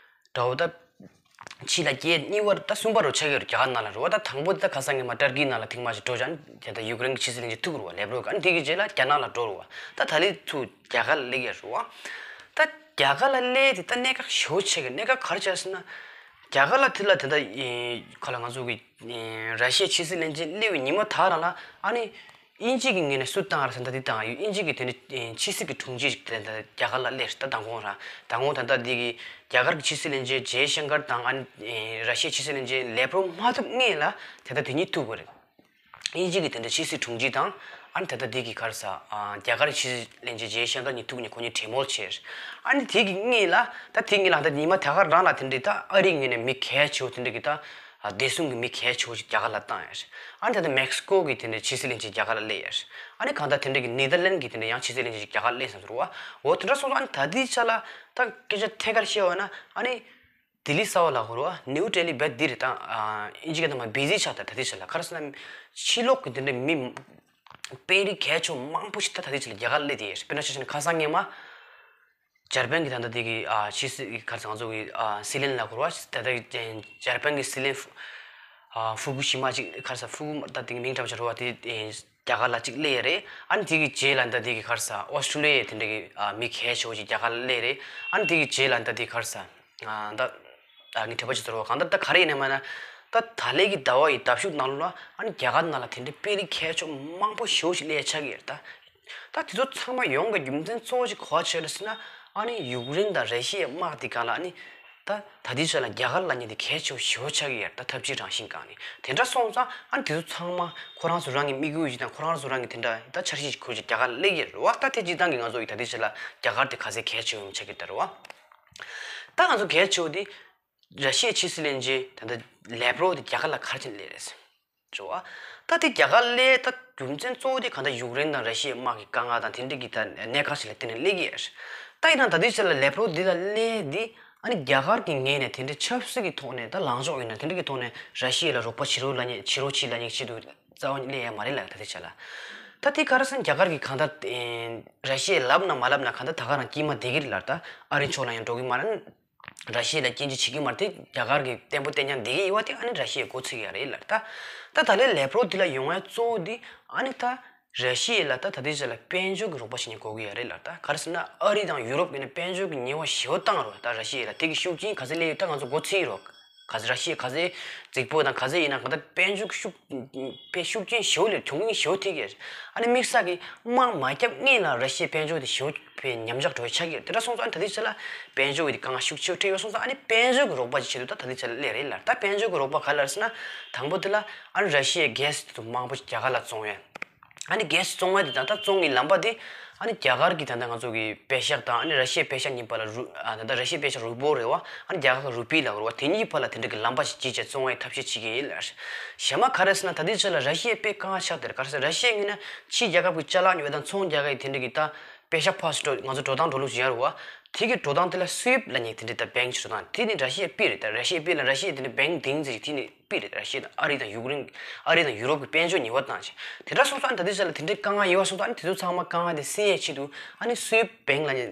འདྲ་བོ་ད། ཕྱི་ལ་སྐྱེལ་གཉིས་པ་ད་གསུམ་པ་རུ་ཆགས་ཡོད་རྒྱ་གར་ནང་ལ་རུ་བ། ད་དང་པོ་ད་ཁ་སང་ངས་མ་ཏར་ཀི་ནང་ལ་ཐེངས་མ་ཞིག་འགྲོ་བྱས་དེ་ད་ཡུཀ་རེན་གྱི་ཕྱི་སྲིད་བློན་ཆེན་ཐུག་རུ་བ་ལེབ་རོབ་ག་ཨ་ནི་དེ་གི་རྗེས་ལ་རྒྱ་ནག་ལ་འགྲོ་རུ་བ། ད་ད་ལས་ཚུར་རྒྱ་གར་ལ་སླེབས་ཡོད་རུ་བ། ད་རྒྱ་གར་ལ་སླེབས་དེ་ད་གནད་འགག་ཞེ་པོ་ཆགས་ཀྱི་གནད་འགག་ག་རེ་ཆགས་ཟེར་ན། རྒྱ་གར་ལ་དེ་ལ་དེ་ད་ཁ་ལ་ང་ཚོ་གི་ར་ཤི་ཡའི་ཕྱི་སྲིད་བློན་ཆེན་སླེབས་པའི་ཉི་མ་དག་རང་ལ་ཨ་ནི། དབྱིན་ཇི་གི་ངོས་ནས་སུ་བཏང་ར་ཟེར་ན་ད་འདི་བཏང་ཡོད། དབྱིན་ཇི་གི་དེ་འདྲ་ཕྱི་སྲིད་ཀྱི་དྲུང་ཆེ་ཞིག་དེ་འདྲ་རྒྱ་གར་ལ་སླེབས་ད་མདང་དགོང་ར། མདང་དགོང་ད་ལྟ་འདི་གི་རྒྱ་གར་གྱི་ཕྱི་སྲིད་བློན་ཆེན་ཇེ་ཤང་ཀར་དང་ཨ་ནི་ར་ཤི་ཡའི་ཕྱི་སྲིད་བློན་ཆེན་ལེབ་རོབ་མ་ཐུག་སྔོན་ལ་དེ་ད་དེ་གཉིས་ཐུག་པ་རེད། དབྱིན་ཇི་གི་དེ་འདྲ་ཕྱི་སྲིད་དྲུང་ཆེ་དང་ཨ་ནི་ད་ལྟ་འདི་གི་ག་རེ་ཟ་རྒྱ་གར་གྱི་ཕྱི་སྲིད་བློན་ཆེན་ཇེ་ཤང་ཀར་གཉིས་ཐུག་ནས་ཁོ་གཉིས་གྲོས་མོལ་བྱས། ཨ་ནི་དེ་གི་སྔོན་ལ་ད་དེ་སྔོན་ལ་ད་ཉི་མ་དེ་ག་རང་ལ་དེ་འདྲའི་ད་ཨ་རིའི་ངོས་ནས་མི་གལ་ཆེ་བོ་དེ་འདྲ་གི་ད། བདེ་སྲུང་གི་མི་གལ་ཆེ་བོ་ཞིག་རྒྱ་གར་ལ་བཏང་ཡོད། ཨ་ནི་ད་ལྟ་མེག་སི་ཀོ་གི་དེ་འདྲའི་ཕྱི་སྲིད་བློན་ཆེན་རྒྱ་གར་ལ་སླེབས་ཡོད། ཨ་ནི་གང་ལྟར་དེ་འདྲ་གི་ནེ་དར་ལན་གི་དེ་འདྲ་ཡང་ཕྱི་སྲིད་བློན་ཆེན་ཞིག་རྒྱ་གར་སླེབས་སོང་ཟེར་བ། འོ་དེ་འདྲ་སོང་ཙང་ཨ་ནི་ད་ལྟའི་ཆ་ལ་ད་སྐད་ཆ་ཐད་ཀར་བཤད་པ་ན་ཨ་ནི་ལྡི་ལི་གསར་པ་ལ་གོ་རུ་བ་ནིའུ་ཏྲེ་ལི་བེད་འདི་རེད་ད། དབྱིན་ཇི་སྐད་ཐོག་མ་བི་ཟི་ཆགས་ད་ད་ལྟའི་ཆ་ལ་ག་རེ་ཟེར་ན་ཕྱི་ལོགས་གི་དེ་འདྲའི་མི་དཔོན་རིགས་གལ་ཆེ་བོ་མང་པོ་ཞིག་ད་ད་ལྟའི་ཆ་ལ་རྒྱ་གར་སླེབས་དེ་ཡོད། དཔེར་ན་ཆ་བཞག་ན་ཁ་སང་ངས་མ། འཇར་པན་གྱི་ད་ལྟ་དེ་གི་ཨ་ཕྱི་སྲིད་ཀྱི་ག་རེ་ཟེར་ང་ཚོ་གི་ཨ་སྲིད་བློན་ལ་གོ་ར་བ། ད་ལྟ་འཇར་པན་གྱི་སྲིད་བློན་ཧྥུ་ཨ་ཧྥུ་ཀུ་ཤི་མ་ཅིག་ག་རེ་ཟེར་ཧྥུ་ཀུ་ད་དེ་གི་མིང་འདྲ་བ་ཅིག་རེད་བ། དེ་རྒྱ་གར་ལ་ཅིག་སླེབས་ཡས་རེད། ཨ་ནི་དེ་གི་རྗེས་ལ་ད་དེ་གི་ག་རེ་ཟེར་ཨོ་སི་ཀྲུ་ལི་ཡ་དེ་འདྲ་གི་ཨ་མི་གལ་ཆེ་བོ་ཅིག་རྒྱ་གར་ལ་སླེབས་རེད། ཨ་ནི་དེ་གི་རྗེས་ལ་ད་དེ་ག་རེ་ཟེར་ཨ་ད་ཨ་ངས་དྲི་བ་ཅིག་ཟེར་བ་གང་ལྟར་ད་ག་རེ་ཡིན་ནའི་མ་ན་ད་ད་ལས་ཀྱི་ཟླ་བ་ཡི་ཟླ་གཞུག་ནང་ལོགས་ལ་ཨ་ནི་རྒྱ་གར་ནང་ལ་དེ་འདྲའི་དཔོན་རིགས་གལ་ཆེ་བོ་མང་པོ་ཞེ་བོ་ཞིག་སླེབས་ཆགས་ཀྱི་ཡོད་རེད་ད། ད་དེ་ཚོ་ཚང་མ་ཡོང་གི་རྒྱུ་མཚན་གཙོ་བོ་ཞིག་ག་པར་ཆགས་རེད་ཟེར་ན། ཨ་ནི་ཡུཀ་རེན་དང་ར་ཤི་ཡའི་དམག་དེ་སྒང་ལ་ཨ་ནི་ད་ད་ལྟའི་ཆ་ལ་རྒྱ་གར་ལབ་མཁན་དེ་གལ་ཆེ་བོ་ཞེ་པོ་ཆགས་ཀྱི་ཡོད་རེད་ད། འཐབ་ཇུས་རང་བཞིན་སྒང་ནས། དེ་འདྲ་སོང་ཙང་ཨ་ནི་དེ་ཚོ་ཚང་མ་ཁོ་རང་ཚོ་རང་གི་དམིགས་ཡུལ་ཞིག་དང་ཁོ་རང་ཚོ་རང་གི་དེ་འདྲ་ད་འཆར་གཞི་ཞིག་ཁུར་ཅིག་རྒྱ་གར་སླེབས་ཀྱི་རེད་བ། ད་དེ་སྤྱིར་བཏང་གི་ང་ཚོ་ཡི་ད་ལྟའི་ཆ་ལ་རྒྱ་གར་དེ་ག་ཚད་གལ་ཆེ་བོ་ཡིན་ཆགས་ཀྱི་ད་རེད་བ། ད་ང་ཚོ་གལ་ཆེ་བོ་དེ་ར་ཤི་ཡའི་ཕྱི་སྲིད་བློན་ཆེན་ད་ལྟ་ལེབ་རོབ་དེ་རྒྱ་གར་ལ་ག་རེ་བྱས་ནས་སླེབས་རེད། ཅོ་ཨ། ད་དེ་རྒྱ་གར་སླེབས་ད་རྒྱུ་མཚན་གཙོ་བོ་དེ་གང་ལྟར་ཡུཀ་རེན་དང་ར་ཤི་ཡའི་དམག་གི་དཀའ་ངལ་དང་དེ་འདྲ་གི་ད་གནད་འགག་ཞིག་ལ་བརྟེན་ནས་སླེབས་ཀྱི་ཡོད་རེད། ད་ཡིན་ན་ད་ལྟའི་ཆ་ལ་ལེབ་རོབ་འདི་ལ་སླེབས་འདི་ཨ་ནི་རྒྱ་གར་གི་ངོས་ནས་དེ་འདྲའི་ཆབ་སྲིད་ཀྱི་ཐོག་ནས་ད་ལངས་ཕྱོགས་ཡིན་ན་དེ་འདྲ་གི་ཐོག་ནས་ར་ཤི་ཡ་ལ་རོགས་པ་བྱེད་རོགས་ལབ་མཁན་བྱེད་རོགས་བྱེད་ལབ་མཁན་ཆེད་དུ་རྩ་བ་ནས་སླེབས་ཡ་མ་རེད་ལ། ད་ལྟའི་ཆ་ལ་ད་དེ་ག་རེ་ཟེར་ན་རྒྱ་གར་གི་གང་ལྟར་ར་ཤི་ཡས་ལབ་ན་མ་ལབ་ན་གང་ལྟར་ད་ག་རང་དཀྱིལ་མ་བསྡད་ཀྱི་རེད་ལ། ད་ཨ་རིའི་ཕྱོགས་ལ་ཡང་འགྲོ་གི་མ་རེད། ར་ཤི་ཡ་ལ་སྐྱོན་བརྗོད་བྱེད་ཀྱི་མ་རེད་དེ། རྒྱ་གར་གྱི་བརྟན་པོ་བརྟན་རྐྱང་བསྡད་ཀྱི་ཡོད་པ་དེ་ཨ་ནི་ར་ཤི་ཡའི་མགོ་ཚོས་ཀྱི་ཡ་རེད་ལབ། ད་ད་ད་ལོའི་ལེབ་རོབ་འདི་ལ་ཡོང་ཡ་གཙོ་བོ་འདི་ཨ་ནི་ད་ར་ཤི་ཡ་ལ་ད་ད་ལྟའི་ཆ་ལ་དཔལ་འབྱོར་གྱི་རོགས་པ་བྱེད་མཁན་དགོས་ཀྱི་ཡ་རེད་ལབ། ད་ག་རེ་ཟེར་ན་ཨ་རི་དང་ཡུ་རོབ་ཀྱིས་ནི་དཔལ་འབྱོར་གྱི་ཉེས་པ་ཞེ་པོ་བཏང་རོགས། ད་ར་ཤི་ཡ་ལ་དེ་གི་ཤུགས་རྐྱེན་ག་ཚད་སླེབས་ཡོད་ད་ང་ཚོ་མགོ་ཚོས་ཀྱི་རོགས། ག་ཚད་ར་ཤི་ཡ་ག་ཚད་རྫིག་པོ་དང་ག་ཚད་ཡིན་ན་གང་ལྟར་དཔལ་འབྱོར་གྱི་ཤུགས་དཔེ་ཤུགས་རྐྱེན་ཞེ་པོ་སླེབས། གྱོང་གུན་ཞེ་པོ་ཐེབས་ཀྱི་རེད། ཨ་ནི་དམིགས་བསལ་གྱི་དམག་མ་བརྒྱབ་སྔོན་ལ་ར་ཤི་ཡའི་དཔལ་འབྱོར་དེ་ཞེ་པོ་དཔེ་ཉམས་ཆག་འགྲོ་ཡ་ཆགས་ཀྱི་རེད། དེ་འདྲ་སོང་ཙང་ད་ལྟའི་ཆ་ལ་དཔལ་འབྱོར་གྱི་དཀའ་ངལ་ཤུགས་ཆེ་བོ་འཕྲད་ཡོད་སོང་ཙང་ཨ་ནི་དཔལ་འབྱོར་གྱི་རོགས་པ་ཅིག་ཆེད་དུ་ད་ད་ལྟའི་ཆ་ལ་སླེབས་རེད་ལབ། ད་དཔལ་འབྱོར་གྱི་རོགས་པ་ག་རེ་ལབ་ཟེར་ན་དང་པོ་དེ་ལ་ཨ་ནི་ར་ཤི་ཡའི་གྷེ་སི་དེ་ཚོ་མང་པོ་ཞིག་རྒྱ་གར་ལ་བཙོང་ཡ། ཨ་ནི་གྷེ་སི་བཙོང་བ་དེ་དང་ད་བཙོང་གི་ལམ་པ་དེ་ཨ་ནི་རྒྱ་གར་གྱི་ད་ལྟ་ང་ཚོ་གི་པེ་ཤག་དང་ཨ་ནི་ར་ཤི་ཡའི་པེ་ཤག་གཉིས་བར་ལ་རུ་ཨ་ད་ལྟ་ར་ཤི་ཡའི་པེ་ཤག་རུ་པོ་རེད་བ། ཨ་ནི་རྒྱ་གར་གྱི་རུ་པི་ལབ་རེད་བ། དེ་གཉིས་བར་ལ་དེ་འདྲ་གི་ལམ་པ་ཞིག་བརྒྱུད་བྱས་བཙོང་བའི་ཐབས་ཤེས་བྱེད་ཀྱི་ཡིན་ལབ། གཞན་མ་ག་རེ་ཟེར་ན་ད་ལྟའི་ཆ་ལ་ར་ཤི་ཡའི་དཔེ་དཀའ་ངལ་ཆགས་བསྡད་རེད། ག་རེ་ཟེར་ར་ཤི་ཡའི་ངོས་ནས་ཕྱིའི་རྒྱལ་ཁབ་ཀྱི་ཅ་ལག་ཉོ་བ་དང་ཚོང་རྒྱག་ཡའི་དེ་འདྲ་གི་ད་པེ་ཤག་ཕར་སི་ཊི་ང་ཚོ་འགྲོ་སྟངས་འགྲོ་ལུགས་ཤིག་ཡོད་རེད་བ། དེ་གི་འགྲོ་སྟངས་དེ་ལ་སུའིབ་ལབ་མཁན་དེ་འདྲ་ད་བེང་ཞིག་འགྲོ་སྟངས་དེ་ནི་ར་ཤི་ཡའི་པི་རེད། ད་ར་ཤི་ཡའི་པི་ལ་ར་ཤི་ཡའི་དེ་འདྲ་བེང་དེང་ཙི་ཞིག་དེ་ནི་པི་རེད། ར་ཤི་ཡ་དང་ཨ་རི་དང་ཡུཀ་རེན། ཨ་རི་དང་ཡུ་རོབ་ཀྱི་དཔལ་འབྱོར་ཉེས་པ་བཏང་ཞིང་དེ་འདྲ་སོང་ཙང་ད་ལྟའི་ཆ་ལ་དེ་འདྲའི་དཀའ་ངལ་ཡོད་པ་སོང་ཙང་ཨ་ནི་དེ་ཚོ་ཚང་མ་དཀའ་ངལ་དེ་སེལ་ཡས་ཆེད་དུ་ཨ་ནི་སུའིབ་བེང་ལབ་མཁན་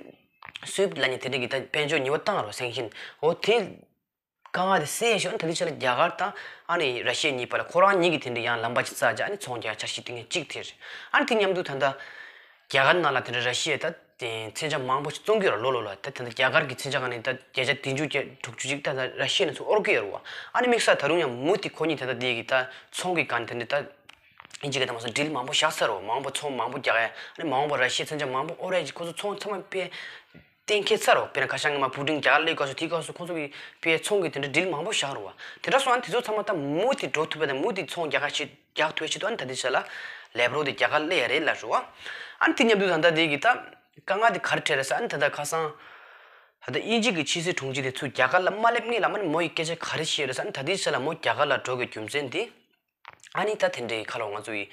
སུའིབ་ལབ་མཁན་དེ་འདྲ་གི་ད་དཔལ་འབྱོར་ཉེས་པ་བཏང་རོགས་སེང་ཤིན། འོ་དེ་དཀའ་ངལ་དེ་སེལ་ཡས་ཆེད་ཨ་ནི་ད་ལྟའི་ཆ་ལ་རྒྱ་གར་དང་ཨ་ནི་ར་ཤི་ཡ་གཉིས་བར་ལ་ཁོ་རང་གཉིས་ཀྱིས་དེ་འདྲ་ཡང་ལམ་པ་ཅིག་བཙལ་བྱས་ཨ་ནི་ཚོང་རྒྱག་འཆར་གཞི་བཏིང་མཁན་གཅིག་དེ་རེད། ཨ་ནི་དེ་མཉམ་དུ་ད་ལྟ་རྒྱ་གར་ནང་ལ་དེ་འདྲ་ར་ཤི་ཡས་ད། དེ་མཚོན་ཆ་མང་པོ་ཞིག་བཙོང་གི་ཡོད་རེད་ལོ་ལོ་ལ། ད་དེ་འདྲ་རྒྱ་གར་གྱི་མཚོན་ཆ་གང་ནས་ད་བརྒྱ་ཆ་བདུན་ཅུ་བརྒྱ་དྲུག་ཅུ་ཅིག་ད་ད་ར་ཤི་ཡ་ནས་ཚུར་དབོར་གྱི་ཡོད་རེད་བ། ཨ་ནི་དམིགས་བསལ་ད་རུང་ཡང་མུ་མཐུད་ཁོ་གཉིས་ད་ད་དེ་གི་ད་ཚོང་གི་སྒང་ནས་དེ་འདྲ་ད་ཨིན་ཇི་སྐད་ད་མ་སོང་ཌིལ་མང་པོ་བཞག་ཚར་རེད་བ། མང་པོ་ཚོང་མང་པོ་རྒྱག་ཡ། ཨ་ནི་མ་འོངས་པ་ར་ཤི་ཡའི་མཚོན་ཆ་མང་པོ་དབོར་ཡ་ཅིག་ཁོ་ཚོ་ཚོང་ཚང་མ་དཔེ་གཏན་འཁེལ་ཚར་རེད་བ། དཔེར་ན་ཁ་སང་ངས་མ་པུ་ཏིན་རྒྱ་གར་སླེབས་སྐབས་སུ་དེའི་སྐབས་སུ་ཁོ་ཚོ་གི་དཔེ་ཚོང་གི་དེ་འདྲ་ཌིལ་མང་པོ་བཞག་རེད་བ། དེ་འདྲ་སོང་ཨ་ནི་དེ་ཚོ་ཚང་མ་ད་མུ་མཐུད་འགྲོ་ཐུབ་པ་དང་མུ་མཐུད་ཚོང་རྒྱག་ཡ་ཆེད། རྒྱག་ཐུབ་ཆེད་དུ་ཨ་ནི་ད་ལྟའི་ཆ་ལ་ལེབ་རོབ་དེ་རྒྱ་གར་སླེབས་ཡ་རེད་ལབ་རེད་བ། ཨ་ནི་དེ་མཉམ་དུ་ད་ལྟ་དེ་གི་ད་དཀའ་ངལ་དེ་ག་རེ་འཕྲད་རེད་ཟེར་ཨ་ནི་ད་ལྟ་ཁ་སང་ ད་ལྟ་དབྱིན་ཇི་གི་ཕྱི་སྲིད་དྲུང་ཆེ་དེ་ཚུར་རྒྱ་གར་ལ་མ་སླེབས་སྔོན་ལ་མ་ནི་མོ་ཡིས་སྐད་ཆ་ག་རེ་བཤད་རེད་ཟེར་ན། ད་ལྟའི་ཆ་ལ་མོ་རྒྱ་གར་ལ་འགྲོ་དགོས་རྒྱུ་མཚན་དེ། ཨ་ནི་ད་དེ་འདྲའི་ཁ་ལོ་ང་ཚོ་ཡི་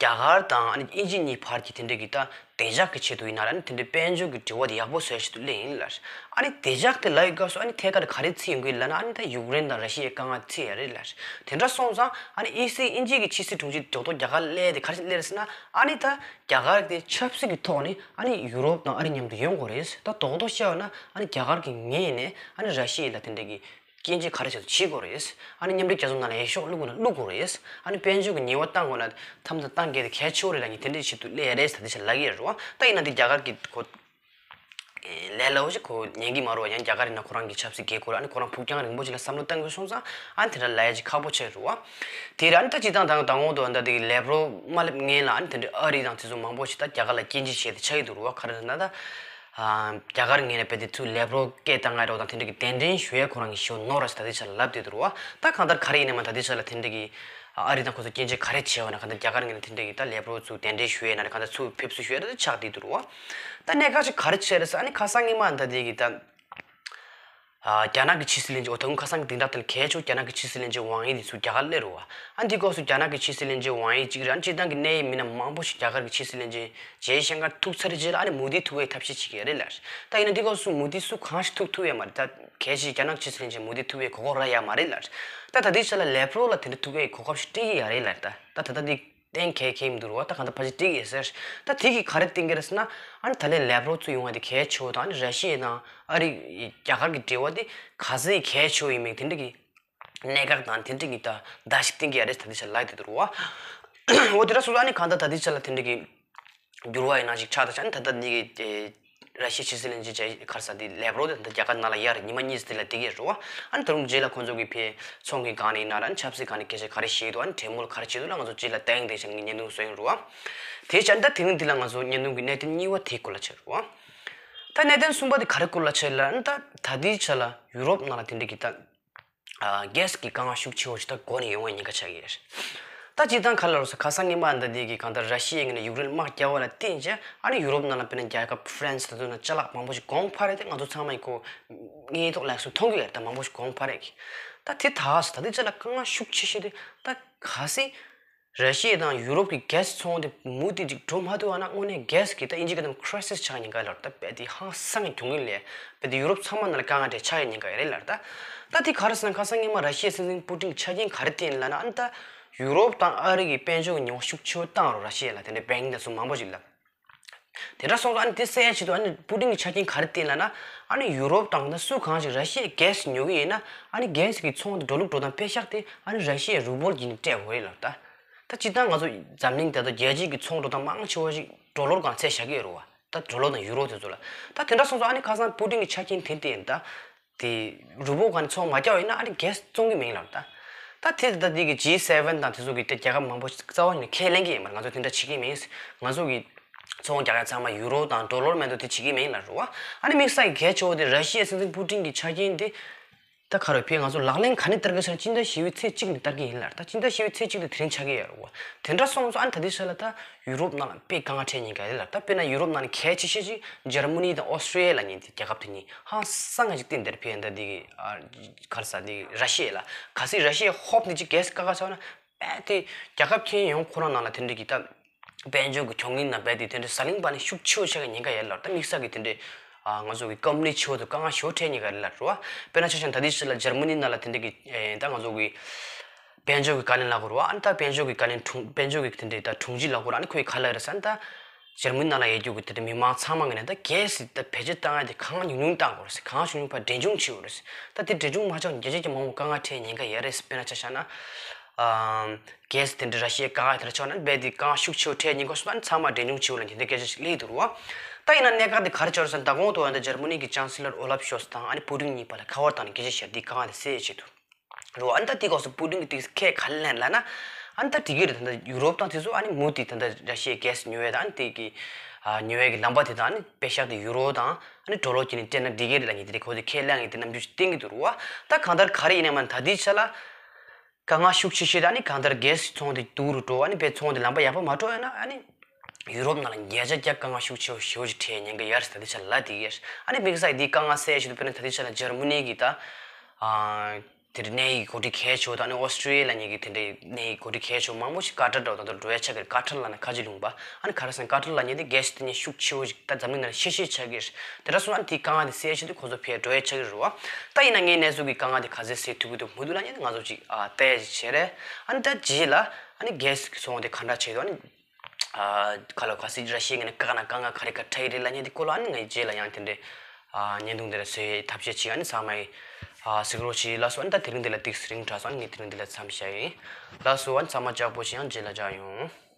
རྒྱ་གར་དང་ཨ་ནི་དབྱིན་ཇི་གཉིས་བར་གྱི་དེ་འདྲའི་གི་ད་བདེ་འཇགས་ཀྱི་ཆེད་དུ་ཡིན་ན་ར། ཨ་ནི་དེ་འདྲའི་དཔལ་འབྱོར་གྱི་འབྲེལ་བ་དེ་ཡག་པོ་བཟོ་ཡ་ཆེད་དུ་སླེབས་ཡིན་ལ། ཨ་ནི་བདེ་འཇགས་དེ་ལབ་ཡི་སྐབས་སུ་ཨ་ནི་ཐད་ཀར་ག་རེ་བརྩི་ཡོང་གི་ལབ་ན། ཨ་ནི་ད་ཡུཀ་རེན་དང་ར་ཤི་ཡའི་དཀའ་ངལ་བརྩི་ཡ་རེད་ལ། དེ་འདྲ་སོང་ཙང་ཨ་ནི་དབྱི་སི་དབྱིན་ཇི་གི་ཕྱི་སྲིད་དྲུང་ཆེ་རྡོག་རྡོག་རྒྱ་གར་སླེབས་དེ་ག་རེ་སླེབས་རེད་ཟེར་ན། ཨ་ནི་ད་རྒྱ་གར་དེ་ཆབ་སྲིད་ཀྱི་ཐོག་ནས་ཨ་ནི་ཡུ་རོབ་དང་ཨ་རི་མཉམ་དུ་ཡོང་དགོས་རེད། ད་རྡོག་རྡོག་བཤད་ཡོད་ན་ཨ་ནི་རྒྱ་གར་གྱི་ངོས་ནས་ཨ་ནི་ར་ཤི་ཡ་ལ་དེ་འདྲ་གི་སྐྱོན་བརྗོད་ག་རེ་བྱེད་དུ་བྱེད་དགོས་རེད། ཨ་ནི་མཉམ་འབྲེལ་རྒྱལ་ཚོགས་ནང་ལ་འོས་ཤོག་བླུག་དགོས་ན་བླུག་དགོས་རེད། ཨ་ནི་དཔལ་འབྱོར་གྱི་ཉེས་པ་བཏང་དགོས་ན་ཐམས་ཅད་བཏང་གལ་དེ་གལ་ཆེ་བོ་རེད་ལབ་མཁན་དེ་འདྲ་ཞིག་ཏུ་སླེབས་ཡ་རེད་ཟེར་དེ་ཞིག་ལབ་ཀྱི་ཡོད་རེད་བ། ད་ཡིན་ན་དེ་རྒྱ་གར་གྱི་ཁོ་ལས་སླ་བོ་ཞིག་ཁོ་ཉན་གྱི་མ་རེད་བ། ཡང་རྒྱ་གར་ཡིན་ན་ཁོ་རང་གི་ཆབ་སྲིད་དགོས་མཁོ་རེད། ཨ་ནི་ཁོ་རང་ཕུགས་རྒྱང་རིང་པོ་ཞིག་ལ་བསམ་བློ་བཏང་དགོས་སོང་ཙང་ཨ་ནི་དེ་འདྲ་ལབ་ཡ་ཅིག་ཁག་པོ་ཆགས་རེད་བ། དེ་ར་ཨ་ནི་ད་སྤྱིར་བཏང་ད་ད་འོང་དུ་ཨ་ནི་ད་དེ་གི་ལེབ་རོ་མ་སླེབས་སྔོན་ལ་ཨ་ནི་དེ་འདྲ་ཨ་རི་དང་དེ་ཚོ་མང་པོ་ཞིག་ད་རྒྱ་གར་ལ་སྐྱོན་བརྗོད་བྱས་ཏེ་ཆགས་ཀྱི་འདུག་རེད་བ། ག་རེ་ཟེར་ན་ད། རྒྱ་གར་ངོས་ནས་རྦད་དེ་ཚུར་ལེབ་རོ་སྐད་བཏང་ཡ་རོགས་དང་དེ་འདྲ་གི་གདན་འདྲེན་ཞུ་ཡ་ཁོ་རང་གི་ཞུ་ནོར་ར་ཞིག་ད་ལྟའི་ཆ་ལ་ལབ་བསྡད་འདུག་རེད་བ། ད་གང་ལྟར་ག་རེ་ཡིན་ནའི་མ་ད་ལྟའི་ཆ་ལ་དེ་འདྲ་གི་ཨ་རི་དང་ཁོ་ཚོ་སྐྱོན་བརྗོད་ག་རེ་བྱས་ཡོད་ན། གང་ལྟར་རྒྱ་གར་ངོས་ནས་དེ་འདྲ་གི་ད་ལེབ་རོ་ཚུར་གདན་འདྲེན་ཞུ་ཡ་ན་རེད། གང་ལྟར་ཚུར་ཕེབས་བསུ་ཞུ་ཡ་ད་ཆགས་བསྡད་འདུག་རེད་བ། ད་གནད་འགག་ཅིག་ག་རེ་བྱས་རེད་ཟེར་ཨ་ནི་ཁ་སང་ཉི་མ་ད་དེ་གི་ད། རྒྱ་ནག་གི་ཕྱི་སྲིད་བློན་ཆེན། འོ་ད་ཁ་སང་གི་དེང་རབས་དེ་ལ་གལ་ཆེ་བོ་རྒྱ་ནག་གི་ཕྱི་སྲིད་བློན་ཆེན་ཝང་དབྱི་དེ་ཚུར་རྒྱ་གར་སླེབས་རེད་བ། ཨ་འདི་སྐབས་སུ་རྒྱ་ནག་གི་ཕྱི་སྲིད་བློན་ཆེན་ཝང་དབྱི་གཅིག་རེད། ཨ་སྤྱིར་བཏང་གི་གནད་ཡོད་མི་སྣ་མང་པོ་ཞིག་རྒྱ་གར་གྱི་ཕྱི་སྲིད་བློན་ཆེན་ཇེ་ཤང་ཀར་ཐུག་ཚར་རྗེས་ལ་ཨ་ནི་མོ་དི་ཐུག་པའི་ཐབས་ཤེས་བྱེད་ཀྱི་རེད་ལ། ད་ཡིན་ན་འདི་སྐབས་སུ་མོ་དི་སུ་གང་ཞིག་ཐུག་ཐུབ་ཡ་མ་རེད། ད་གལ་ཆེ་རྒྱ་ནག་ཕྱི་སྲིད་བློན་ཆེན་མོ་དི་ཐུག་པའི་གོ་སྐབས་རག་ཡ་མ་རེད་ལ། ད་ད་ལྟའི་ཆ་ལ་ལེབ་རོ་ལ་དེ་འདྲ་ཐུག་པའི་གོ་སྐབས་ཤིག་སྤྲད་ཀྱི་ཡ་རེད་ལ། ད་ད་ད་ད་འདི་གཏན་འཁེལ་མཁན་མི་འདུག་རེད་བ། ད་གང་ལྟར་ཕལ་ཆེར་འགྲིག་ཡོད་ས་རེད། ད་དེ་གིས་ག་རེ་བསྟན་གྱི་རེད་ཟེར་ན། ཨ་ནི་ད་ལན་ལེབ་རོ་ཚུར་ཡོང་བ་དེ་གལ་ཆེ་བོ་དང་། ཨ་ནི་ར་ཤི་ཡ་དང་ཨ་རི་རྒྱ་གར་གྱི་འབྲེལ་བ་དེ་ག་ཚོད་གལ་ཆེ་བོ་ཡིན་མིན་དེ་འདྲ་གི་གནད་འགག་དང་དེ་འདྲ་གི་ད་བརྡ་ཞིག་བསྟན་གྱི་ཡ་རེད། ད་ལྟའི་ཆ་ལ་ལབ་བསྡད་འདུག་རེད་བ། འོ་དེ་འདྲ་སོང་ཙང་ཨ་ནི་གང་ལྟར་ད་ལྟའི་ཆ་ལ་དེ་འདྲ་གི་འགྱུར་བ་ཡིན་ན་ཞིག་ཆགས་ད་ཆ་ནི་ད་ལྟ་འདི་གི་ར་ཤི་ཡའི་ཕྱི་སྲིད་བློན་ཆེན་ཇེ་ག་རེ་ཟེར་དེ་ལེབ་རོ་དེ་ད་རྒྱ་གར་ནང་ལ་ཡར་ཉི་མ་གཉིས་དེ་ལ་བསྡད་ཀྱི་རེད་བ། ཨ་ནི་ད་རུང་རྗེས་ལ་ཁོང་ཚོ་གི་ཕའི་ཚོང་གི་སྒང་ནས་ཡིན་ན་ར། ཨ་ནི་ཆབ་སྲིད་སྒང་ནས་སྐད་ཆ་ག་རེ་བཤད་འདུག་ཨ་ནི་གྲོས་མོལ་ག་རེ་བྱེད་འདུག་ལ་ང་ཚོ་རྗེས་ལ་ལྟ་ཡིན་དེ་བྱས་ནས་བརྙན་ཐུང་བཟོ་ཡིན་རེད་བ། དེ་བྱས་ཨ་ནི་ད་དེ་རིང་འདི་ལ་ང་ཚོ་བརྙན་ཐུང་གི་གནད་དོན་གཉིས་པ་དེའི་སྐོར་ལ་བྱེད་རེད་བ། ད་གནད་དོན་གསུམ་པ་དེ་ག་རེ་སྐོར་ལ་བྱེད་ལ། ཨ་ནི་ད་ད་ལྟའི་ཆ་ལ་ཡུ་རོབ་ནང་ལ་དེ་འདྲ་གི་ད་རྒྱ་སི་གི་དཀའ་ངལ་ཤུགས་ཆེ་བོ་ཞིག་ད་འགོ་ནས་ཡོང་བའི་ཉེན་ཁ་ཆགས་ཀྱི་རེད། ད་སྤྱིར་བཏང་ག་ལ་རོགས་ས་ཁ་སང་ཉི་མ་འདི་འདི་གི་གང་ལྟར་ར་ཤི་ཡའི་ངོས་ནས་ཡུཀ་རེན་དམག་རྒྱག་པ་ལ་བརྟེན་བྱས་ཨ་ནི་ཡུ་རོབ་ནང་ལ་དཔེར་ན་རྒྱལ་ཁབ་ཧྥ་རན་སི་ད་དུ་ན་ཅ་ལག་མང་པོ་ཞིག་གོང་འཕར་རེད་དེ། ང་ཚོ་ཚང་མ་ཡི་གོ་དངོས་ཐོག་ལེགས་སུ་མཐོང་གི་ཡོད་རེད། ད་མང་པོ་ཞིག་གོང་འཕར་རེད་གི། ད་དེ་ད་སུ་ད་དེ་ཅ་ལག་དཀའ་ངལ་ཤུགས་ཆེ་ཤོས་དེ་ད་ག་སྲིད། ར་ཤི་ཡ་དང་ཡུ་རོབ་ཀྱི་གྷེ་སི་ཚོང་དེ་མུ་མཐུད་ཅིག་འགྲོ་མ་ཐུབ་པ་ན་དངོས་གནས་གྷེ་སི་གི་ད་དབྱིན་ཇི་སྐད་དུ་ཁི་རའི་སིས་ཆགས་ཉེན་ཁ་ལ་ད་རྦད་དེ་ཧང་སང་གི་གྱོང་གུན་ལས་རྦད་དེ་ཡུ་རོབ་ཚང་མ་ནང་ལ་དཀའ་ངལ་འདྲ་ཆགས་ཡ་ཉེན་ཁ་ཡོད་རེད་ལ། ད་ད་དེ་ག་རེ་ཟེར་ན་ཁ་སང་ཉི་མ་ར་ཤི་ཡའི་སྲིད་འཛིན་པུ་ཏིན་གྱི་ཆ་རྐྱེན་ག་རེ་བསྟན་ལབ་ན། ཨ་ནི་ད་ཡུ་རོབ་དང་ཨ་རི་གི་དཔལ་འབྱོར་གྱི་ཉེན་ཁ་ཤུགས་ཆེ་བོ་བཏང་རོགས་ར་ཤི་ཡ་ལ་དེ་འདྲའི་བེང་དང་སུ་མང་པོ་ཞིག་ལ། དེ་འདྲ་སོང་ཙང་ཨ་ནི་དེ་སེལ་ཡ་ཆེད་དུ་ཨ་ནི་པུ་ཏིན་གྱི་ཆ་རྐྱེན་ག་རེ་བསྟན་ལབ་ན། ཨ་ནི་ཡུ་རོབ་དང་ད་སུ་གང་ཞིག་ར་ཤི་ཡའི་གྷེ་སི་ཉོ་གི་ཡིན་ན་ཨ་ནི་གྷེ་སི་གི་ཚོང་དེ་འགྲོ་ལུགས་འགྲོ་སྟངས་དཔེ་བཞག་སྟེ་ཨ་ནི་ར་ཤི་ཡའི་རུ་བོལ་གྱིས་ནི་སྤྲད་དགོས་རེད་ལབ་ད། ད་སྤྱིར་བཏང་ང་ཚོ་འཛམ་གླིང་དེ་ཚོ་རྒྱལ་སྤྱིའི་གི་ཚོང་འགྲོ་སྟངས་མང་ཆེ་བ་ཞིག་ཌོ་ལར་སྒང་ཚད་བཞག་གི་ཡོད་རེད་བ། ད་ཌོ་ལར་དང་ཡུ་རོ་དེ་ཚོ་ལ། ད་དེ་འདྲ་སོང་ཙང་ཨ་ནི་ཁ་སང་པུ་ཏིན་གྱི་ཆ་རྐྱེན་དེ་བསྟན་ད། དེ་རུ་བོ་ག་ནས་ཚོང་མ་རྒྱག་པ་ཡིན་ན་ཨ་ནི་གྷེ་སི་བཙོང་གི་མིན་ལབ་ད། ད་དེ་ད་དེ་གི་ཇི་སེ་ཝེན་དང་དེ་ཚོ་གི་དེ་རྒྱལ་ཁབ་མང་པོ་རྩ་བ་ནས་ཁས་ལེན་གི་ཡིན་པ། ང་ཚོ་དེ་འདྲ་བྱེད་ཀྱི་མིན། ང་ཚོ་གི་ཚོང་རྒྱག་ཡ་ཚང་མ་ཡུ་རོ་དང་ཌོ་ལར་མེད་དུ་དེ་བྱེད་ཀྱི་མིན་ལབ་རེད་བ། ཨ་ནི་དམིགས་བསལ་གྱི་གལ་ཆེ་བོ་དེ་ར་ཤི་ཡའི་སྲིད་འཛིན་པུ་ཏིན་གྱི་ཆ་རྐྱེན་དེ། ད་ག་རེ་ཕེ་ང་ཚོ་ལག་ལེན་ག་ནས་བསྟར་གི་ཟེར་ན་སྤྱི་ཟླ་བཞི་པའི་ཚེས་གཅིག་ནས་བསྟར་གི་ཡིན་ལབ། ད་སྤྱི་ཟླ་བཞི་པའི་ཚེས་གཅིག་དེ་དེ་རིང་ཆགས་ཀྱི་ཡོད་རེད་བ། དེ་འདྲ་སོང་ཙང་ཨ་ནི་ད་དེ་ས་ལ་ད་ཡུ་རོབ་ནང་ལ་དཔེ་དཀའ་ངལ་འཕྲད་ཉེན་ཁ་ཡོད་ལབ། ད་དཔེར་ན་ཡུ་རོབ་ནང་ནས་གལ་ཆེ་ཤོས་ཅིག་འཇར་མ་ནི་དང་ཨོ་སི་ཀྲི་ཡ་ལབ་མཁན་དེ་རྒྱལ་ཁབ་དེ་གཉིས་ཧང་སང་ང་ཅིག་བསྟན་དེར་ཕེ་ཡིན། ད་དེ་གི་ཨ་ག་རེ་ཟ་དེ་ར་ཤི་ཡ་ལ་གལ་སྲིད་ར་ཤི་ཡའི་ཧོབ་ནས་ཅིག་གྷེ་སི་དཀའ་ཁག་ཆགས་ན་རྦད་དེ་རྒྱལ་ཁབ་ཁྱོན་ཡོངས་ཁོ་རང་ནང་ལ་དེ་འདྲ་གི་ད་དཔལ་འབྱོར་གྱི་གྱོང་གུན་ནང་རྦད་དེ་དེ་འདྲ་ཟ་ལིང་པ་ནི་ཤུགས་ཆེ་བོ་ཆགས་ཀྱི་ཉེན་ཁ་ཡོད་ལབ། ད་དམིགས་བསལ་གྱི་དེ་འདྲ་ཨ་ང་ཚོ་གི་ཀམ་པ་ནི་ཆེ་བོ་དེ་དཀའ་ངལ་ཞེ་པོ་འཕྲད་ཉེན་ཁ་ཡོད་ལབ་རེད་བ། དཔེར་ན་ཆ་བཞག་ན་ད་ལྟའི་ཆ་ལ་འཇར་མ་ནི་ནང་ལ་དེ་འདྲ་གི་ཨེ་ད་ང་ཚོ་གི་དཔལ་འབྱོར་གྱི་བཀའ་བློན་ལབ་དགོས་རེད་བ། ཨ་ནི་ད་དཔལ་འབྱོར་གྱི་བཀའ་བློན་དྲུང་དཔལ་འབྱོར་གྱི་དེ་འདྲ་ད་དྲུང་ཆེ་ལབ་དགོས་རེད། ཨ་ནི་ཁོས་ག་ལབ་རེད་ཟེར་ན། ད་འཇར་མ་ནི་ནང་ལ་ཡོད་རྒྱུ་གི་དེ་འདྲ་མི་མང་ཚང་མ་གི་ནས་ད་གྷེ་སི་ད་བེད་སྤྱོད་བཏང་ཡ་དེ་གང་ཉུང་ཉུང་བཏང་དགོས་རེད་ཟེར། གང་ཉུང་ཉུང་ཕར་འབྲིང་ཆུང་བྱེད་དགོས་རེད་ཟེར། ད་དེ་འབྲིང་ཆུང་མ་བྱས་ན་རྒྱ་ཆེ་གི་མང་པོ་དཀའ་ངལ་འཕྲད་ཉེན་ཁ་ཡོད་རེད་ཟེར། དཔེར་ན་ཆ་བཞག་ན། ཨམ། གྷེ་སི་དེ་འདྲ་ར་ཤི་ཡའི་དཀའ་ངལ་དེ་འདྲ་ཆགས་ན་རྦད་དེ་དཀའ་ངལ་ཤུགས་ཆེ་བོ་འཕྲད་ཉེན་ཁ་སོང་ན་ཚང་མ་འབྲིང་ཆུང་བྱེད་དགོས་ལབ་དེ་འདྲ་སྐད་ཆ་ཞིག་སླེབས་འདུག་རེད་བ། ད་ཡིན་ན་གནད་འགག་དེ་ག་རེ་ཆགས་རེད་ཟེར་ན། ད་གོང་དུ་འོན་ཏེ་འཇར་མ་ནི་གི་ཅང་སི་ལར་ཨོ་ལབ་ཤོལ་ཚ་དང་ཨ་ནི་པུ་ཏིན་གཉིས་བར་ལ་ཁ་པར་བཏང་ནས་སྐད་ཆ་བཤད། དེ་དཀའ་ངལ་དེ་སེལ་ཆེད་དུ། རེད་བ། ཨ་ནི་ད་དེ་སྐབས་སུ་པུ་ཏིན་གྱིས་དེ་ཁས་ག་ལེན་ལབ་ན། ཨ་ནི་ད་དེ་གི་རེད། ད་ལྟ་ཡུ་རོབ་དང་དེ་ཚོ་ཨ་ནི་མུ་མཐུད་ད་ལྟ་ར་ཤི་ཡའི་གྷེ་སི་ཉོ་ཡས་དང་ཨ་ནི་དེ་གི་ཨ་ཉོ་ཡས་ཀྱི་ལམ་པ་དེ་དང་ཨ་ནི་དཔེ་བཞག་སྟེ་ཡུ་རོ་དང་ཨ་ནི་ཌོ་ལར་གྱི་ནི་སྤྲད་ན་འགྲིག་གི་རེད་ལབ་མཁན་དེ་རེད། ཁོ་ཚོས་ཁས་ལེན་ཡས་དེ་རྣམ་འགྱུར་ཞིག་བསྟན་གྱི་འདུག་རེད་བ། ད་གང་ལྟར་ག་རེ་ཡིན་ནའི་མ་ད་ལྟའི་ཆ་ལ་དཀའ་ངལ་ཤུགས་ཆེ་ཤོས་དེ་ཨ་ནི་གང་ལྟར་གྷེ་སི་ཚོང་དེ་སྡུག་རུ་འགྲོ། ཨ་ནི་དཔེ་ཚོང་དེ་ལམ་པ་ཡག་པོ་མ་འགྲོ་ཡོད་ན་ཨ་ནི། ཡུ་རོབ་ནང་ལ་ཉེ་ཆར་རྒྱ་དཀའ་ངལ་ཤུགས་ཆེ་བོ་ཞེ་བོ་ཅིག་འཕྲད་ཉེན་ཁ་ཡོད་རེད་ཟེར། ད་ལྟའི་ཆ་ལ་ལབ་བསྡད་ཀྱི་རེད། ཨ་ནི་དམིགས་བསལ་འདིའི་དཀའ་ངལ་སེལ་ཆེད་དུ་དཔེར་ན་ད་ལྟའི་ཆ་ལ་འཇར་མ་ནི་གི་ད་ཨ་དེར་གནས་ཡིག་གོ་སྒྲིག་གལ་ཆེ་བོ་དང་། ཨ་ནི་ཨོ་སི་ཀྲི་ཡ་ལབ་མཁན་གྱི་དེ་འདྲའི་གནས་ཡིག་གོ་སྒྲིག་གལ་ཆེ་བོ་མང་པོ་ཞིག་ཀ་ཏར་འདྲ་བོ་དང་དུ་འགྲོ་ཡ་ཆགས་ཀྱི་རེད། ཀ་ཏར་ལབ་ན་ཁ་ཆེ་ལུང་པ། ཨ་ནི་ག་རེ་ཟེར་ན་ཀ་ཏར་ལབ་མཁན་དེ་གལ་སྲིད་དེ་ནས་ཤུགས་ཆེ་བོ་ཞིག་ད་འཛམ་གླིང་ནང་ཤེས་ཤེས་ཆགས་ཀྱི་རེད། དེ་འདྲ་སོང་ཨ་ནི་དེའི་དཀའ་ངལ་དེ་སེལ་ཆེད་དུ་ཁོ་ཚོ་ཕར་འགྲོ་ཡ་ཆགས་ཀྱི་རེད་བ། ད་ཡིན་ན་ངའི་གནས་ཚུལ་གྱི་དཀའ་ངལ་དེ་ག་ཚོད་སེལ་ཐུབ་ཀྱི་འདུག་མི་འདུག་ལབ་མཁན་དེ་ང་ཚོ་ཅིག་ཨ་བལྟ་ཡ་ཅིག་བྱས་རེད། ཨ་ནི་ད་རྗེས་ལ་ཨ་ནི་རྒྱལ་སྲིད་ཀྱི་ཚོགས་དེ་ག་འདྲ་བྱས་འདུག་ཨ་ནི། ཨ་ག་ལ་ག་སྲིད་ར་ཤི་ཡ་ནས་དཀའ་ན་དཀའ་ངལ་ག་རེ་ག་འཕྲད་ཡི་རེད་ལབ་མཁན་དེ་སྐོར་ལ་ཨ་ནི་ངས་རྗེས་ལ་ཡང་དེ་འདྲའི་ཨ་བརྙན་ཐུང་དེ་འདྲ་བཟོ་ཡའི་ཐབས་ཤེས་བྱེད། ཨ་ནི་ཚང་མས་ཨ་གཟིགས་རོགས་བྱེད་ལགས་སོ། ཨ་ནི་ད་དེ་རིང་འདི་ལ་ཏོག་ཙམ་རིང་དྲགས་སོང་། ཨ་ནི་ངས་དེ་རིང་འདི་ལ་མཚམས་བཞག་ཡིན་ལགས་སོ། ཨ་ནི་ཚང་མ་ལྕགས་པོ་བྱེད། ཡང་རྗེས་ལ་མཇལ་ཡོང་།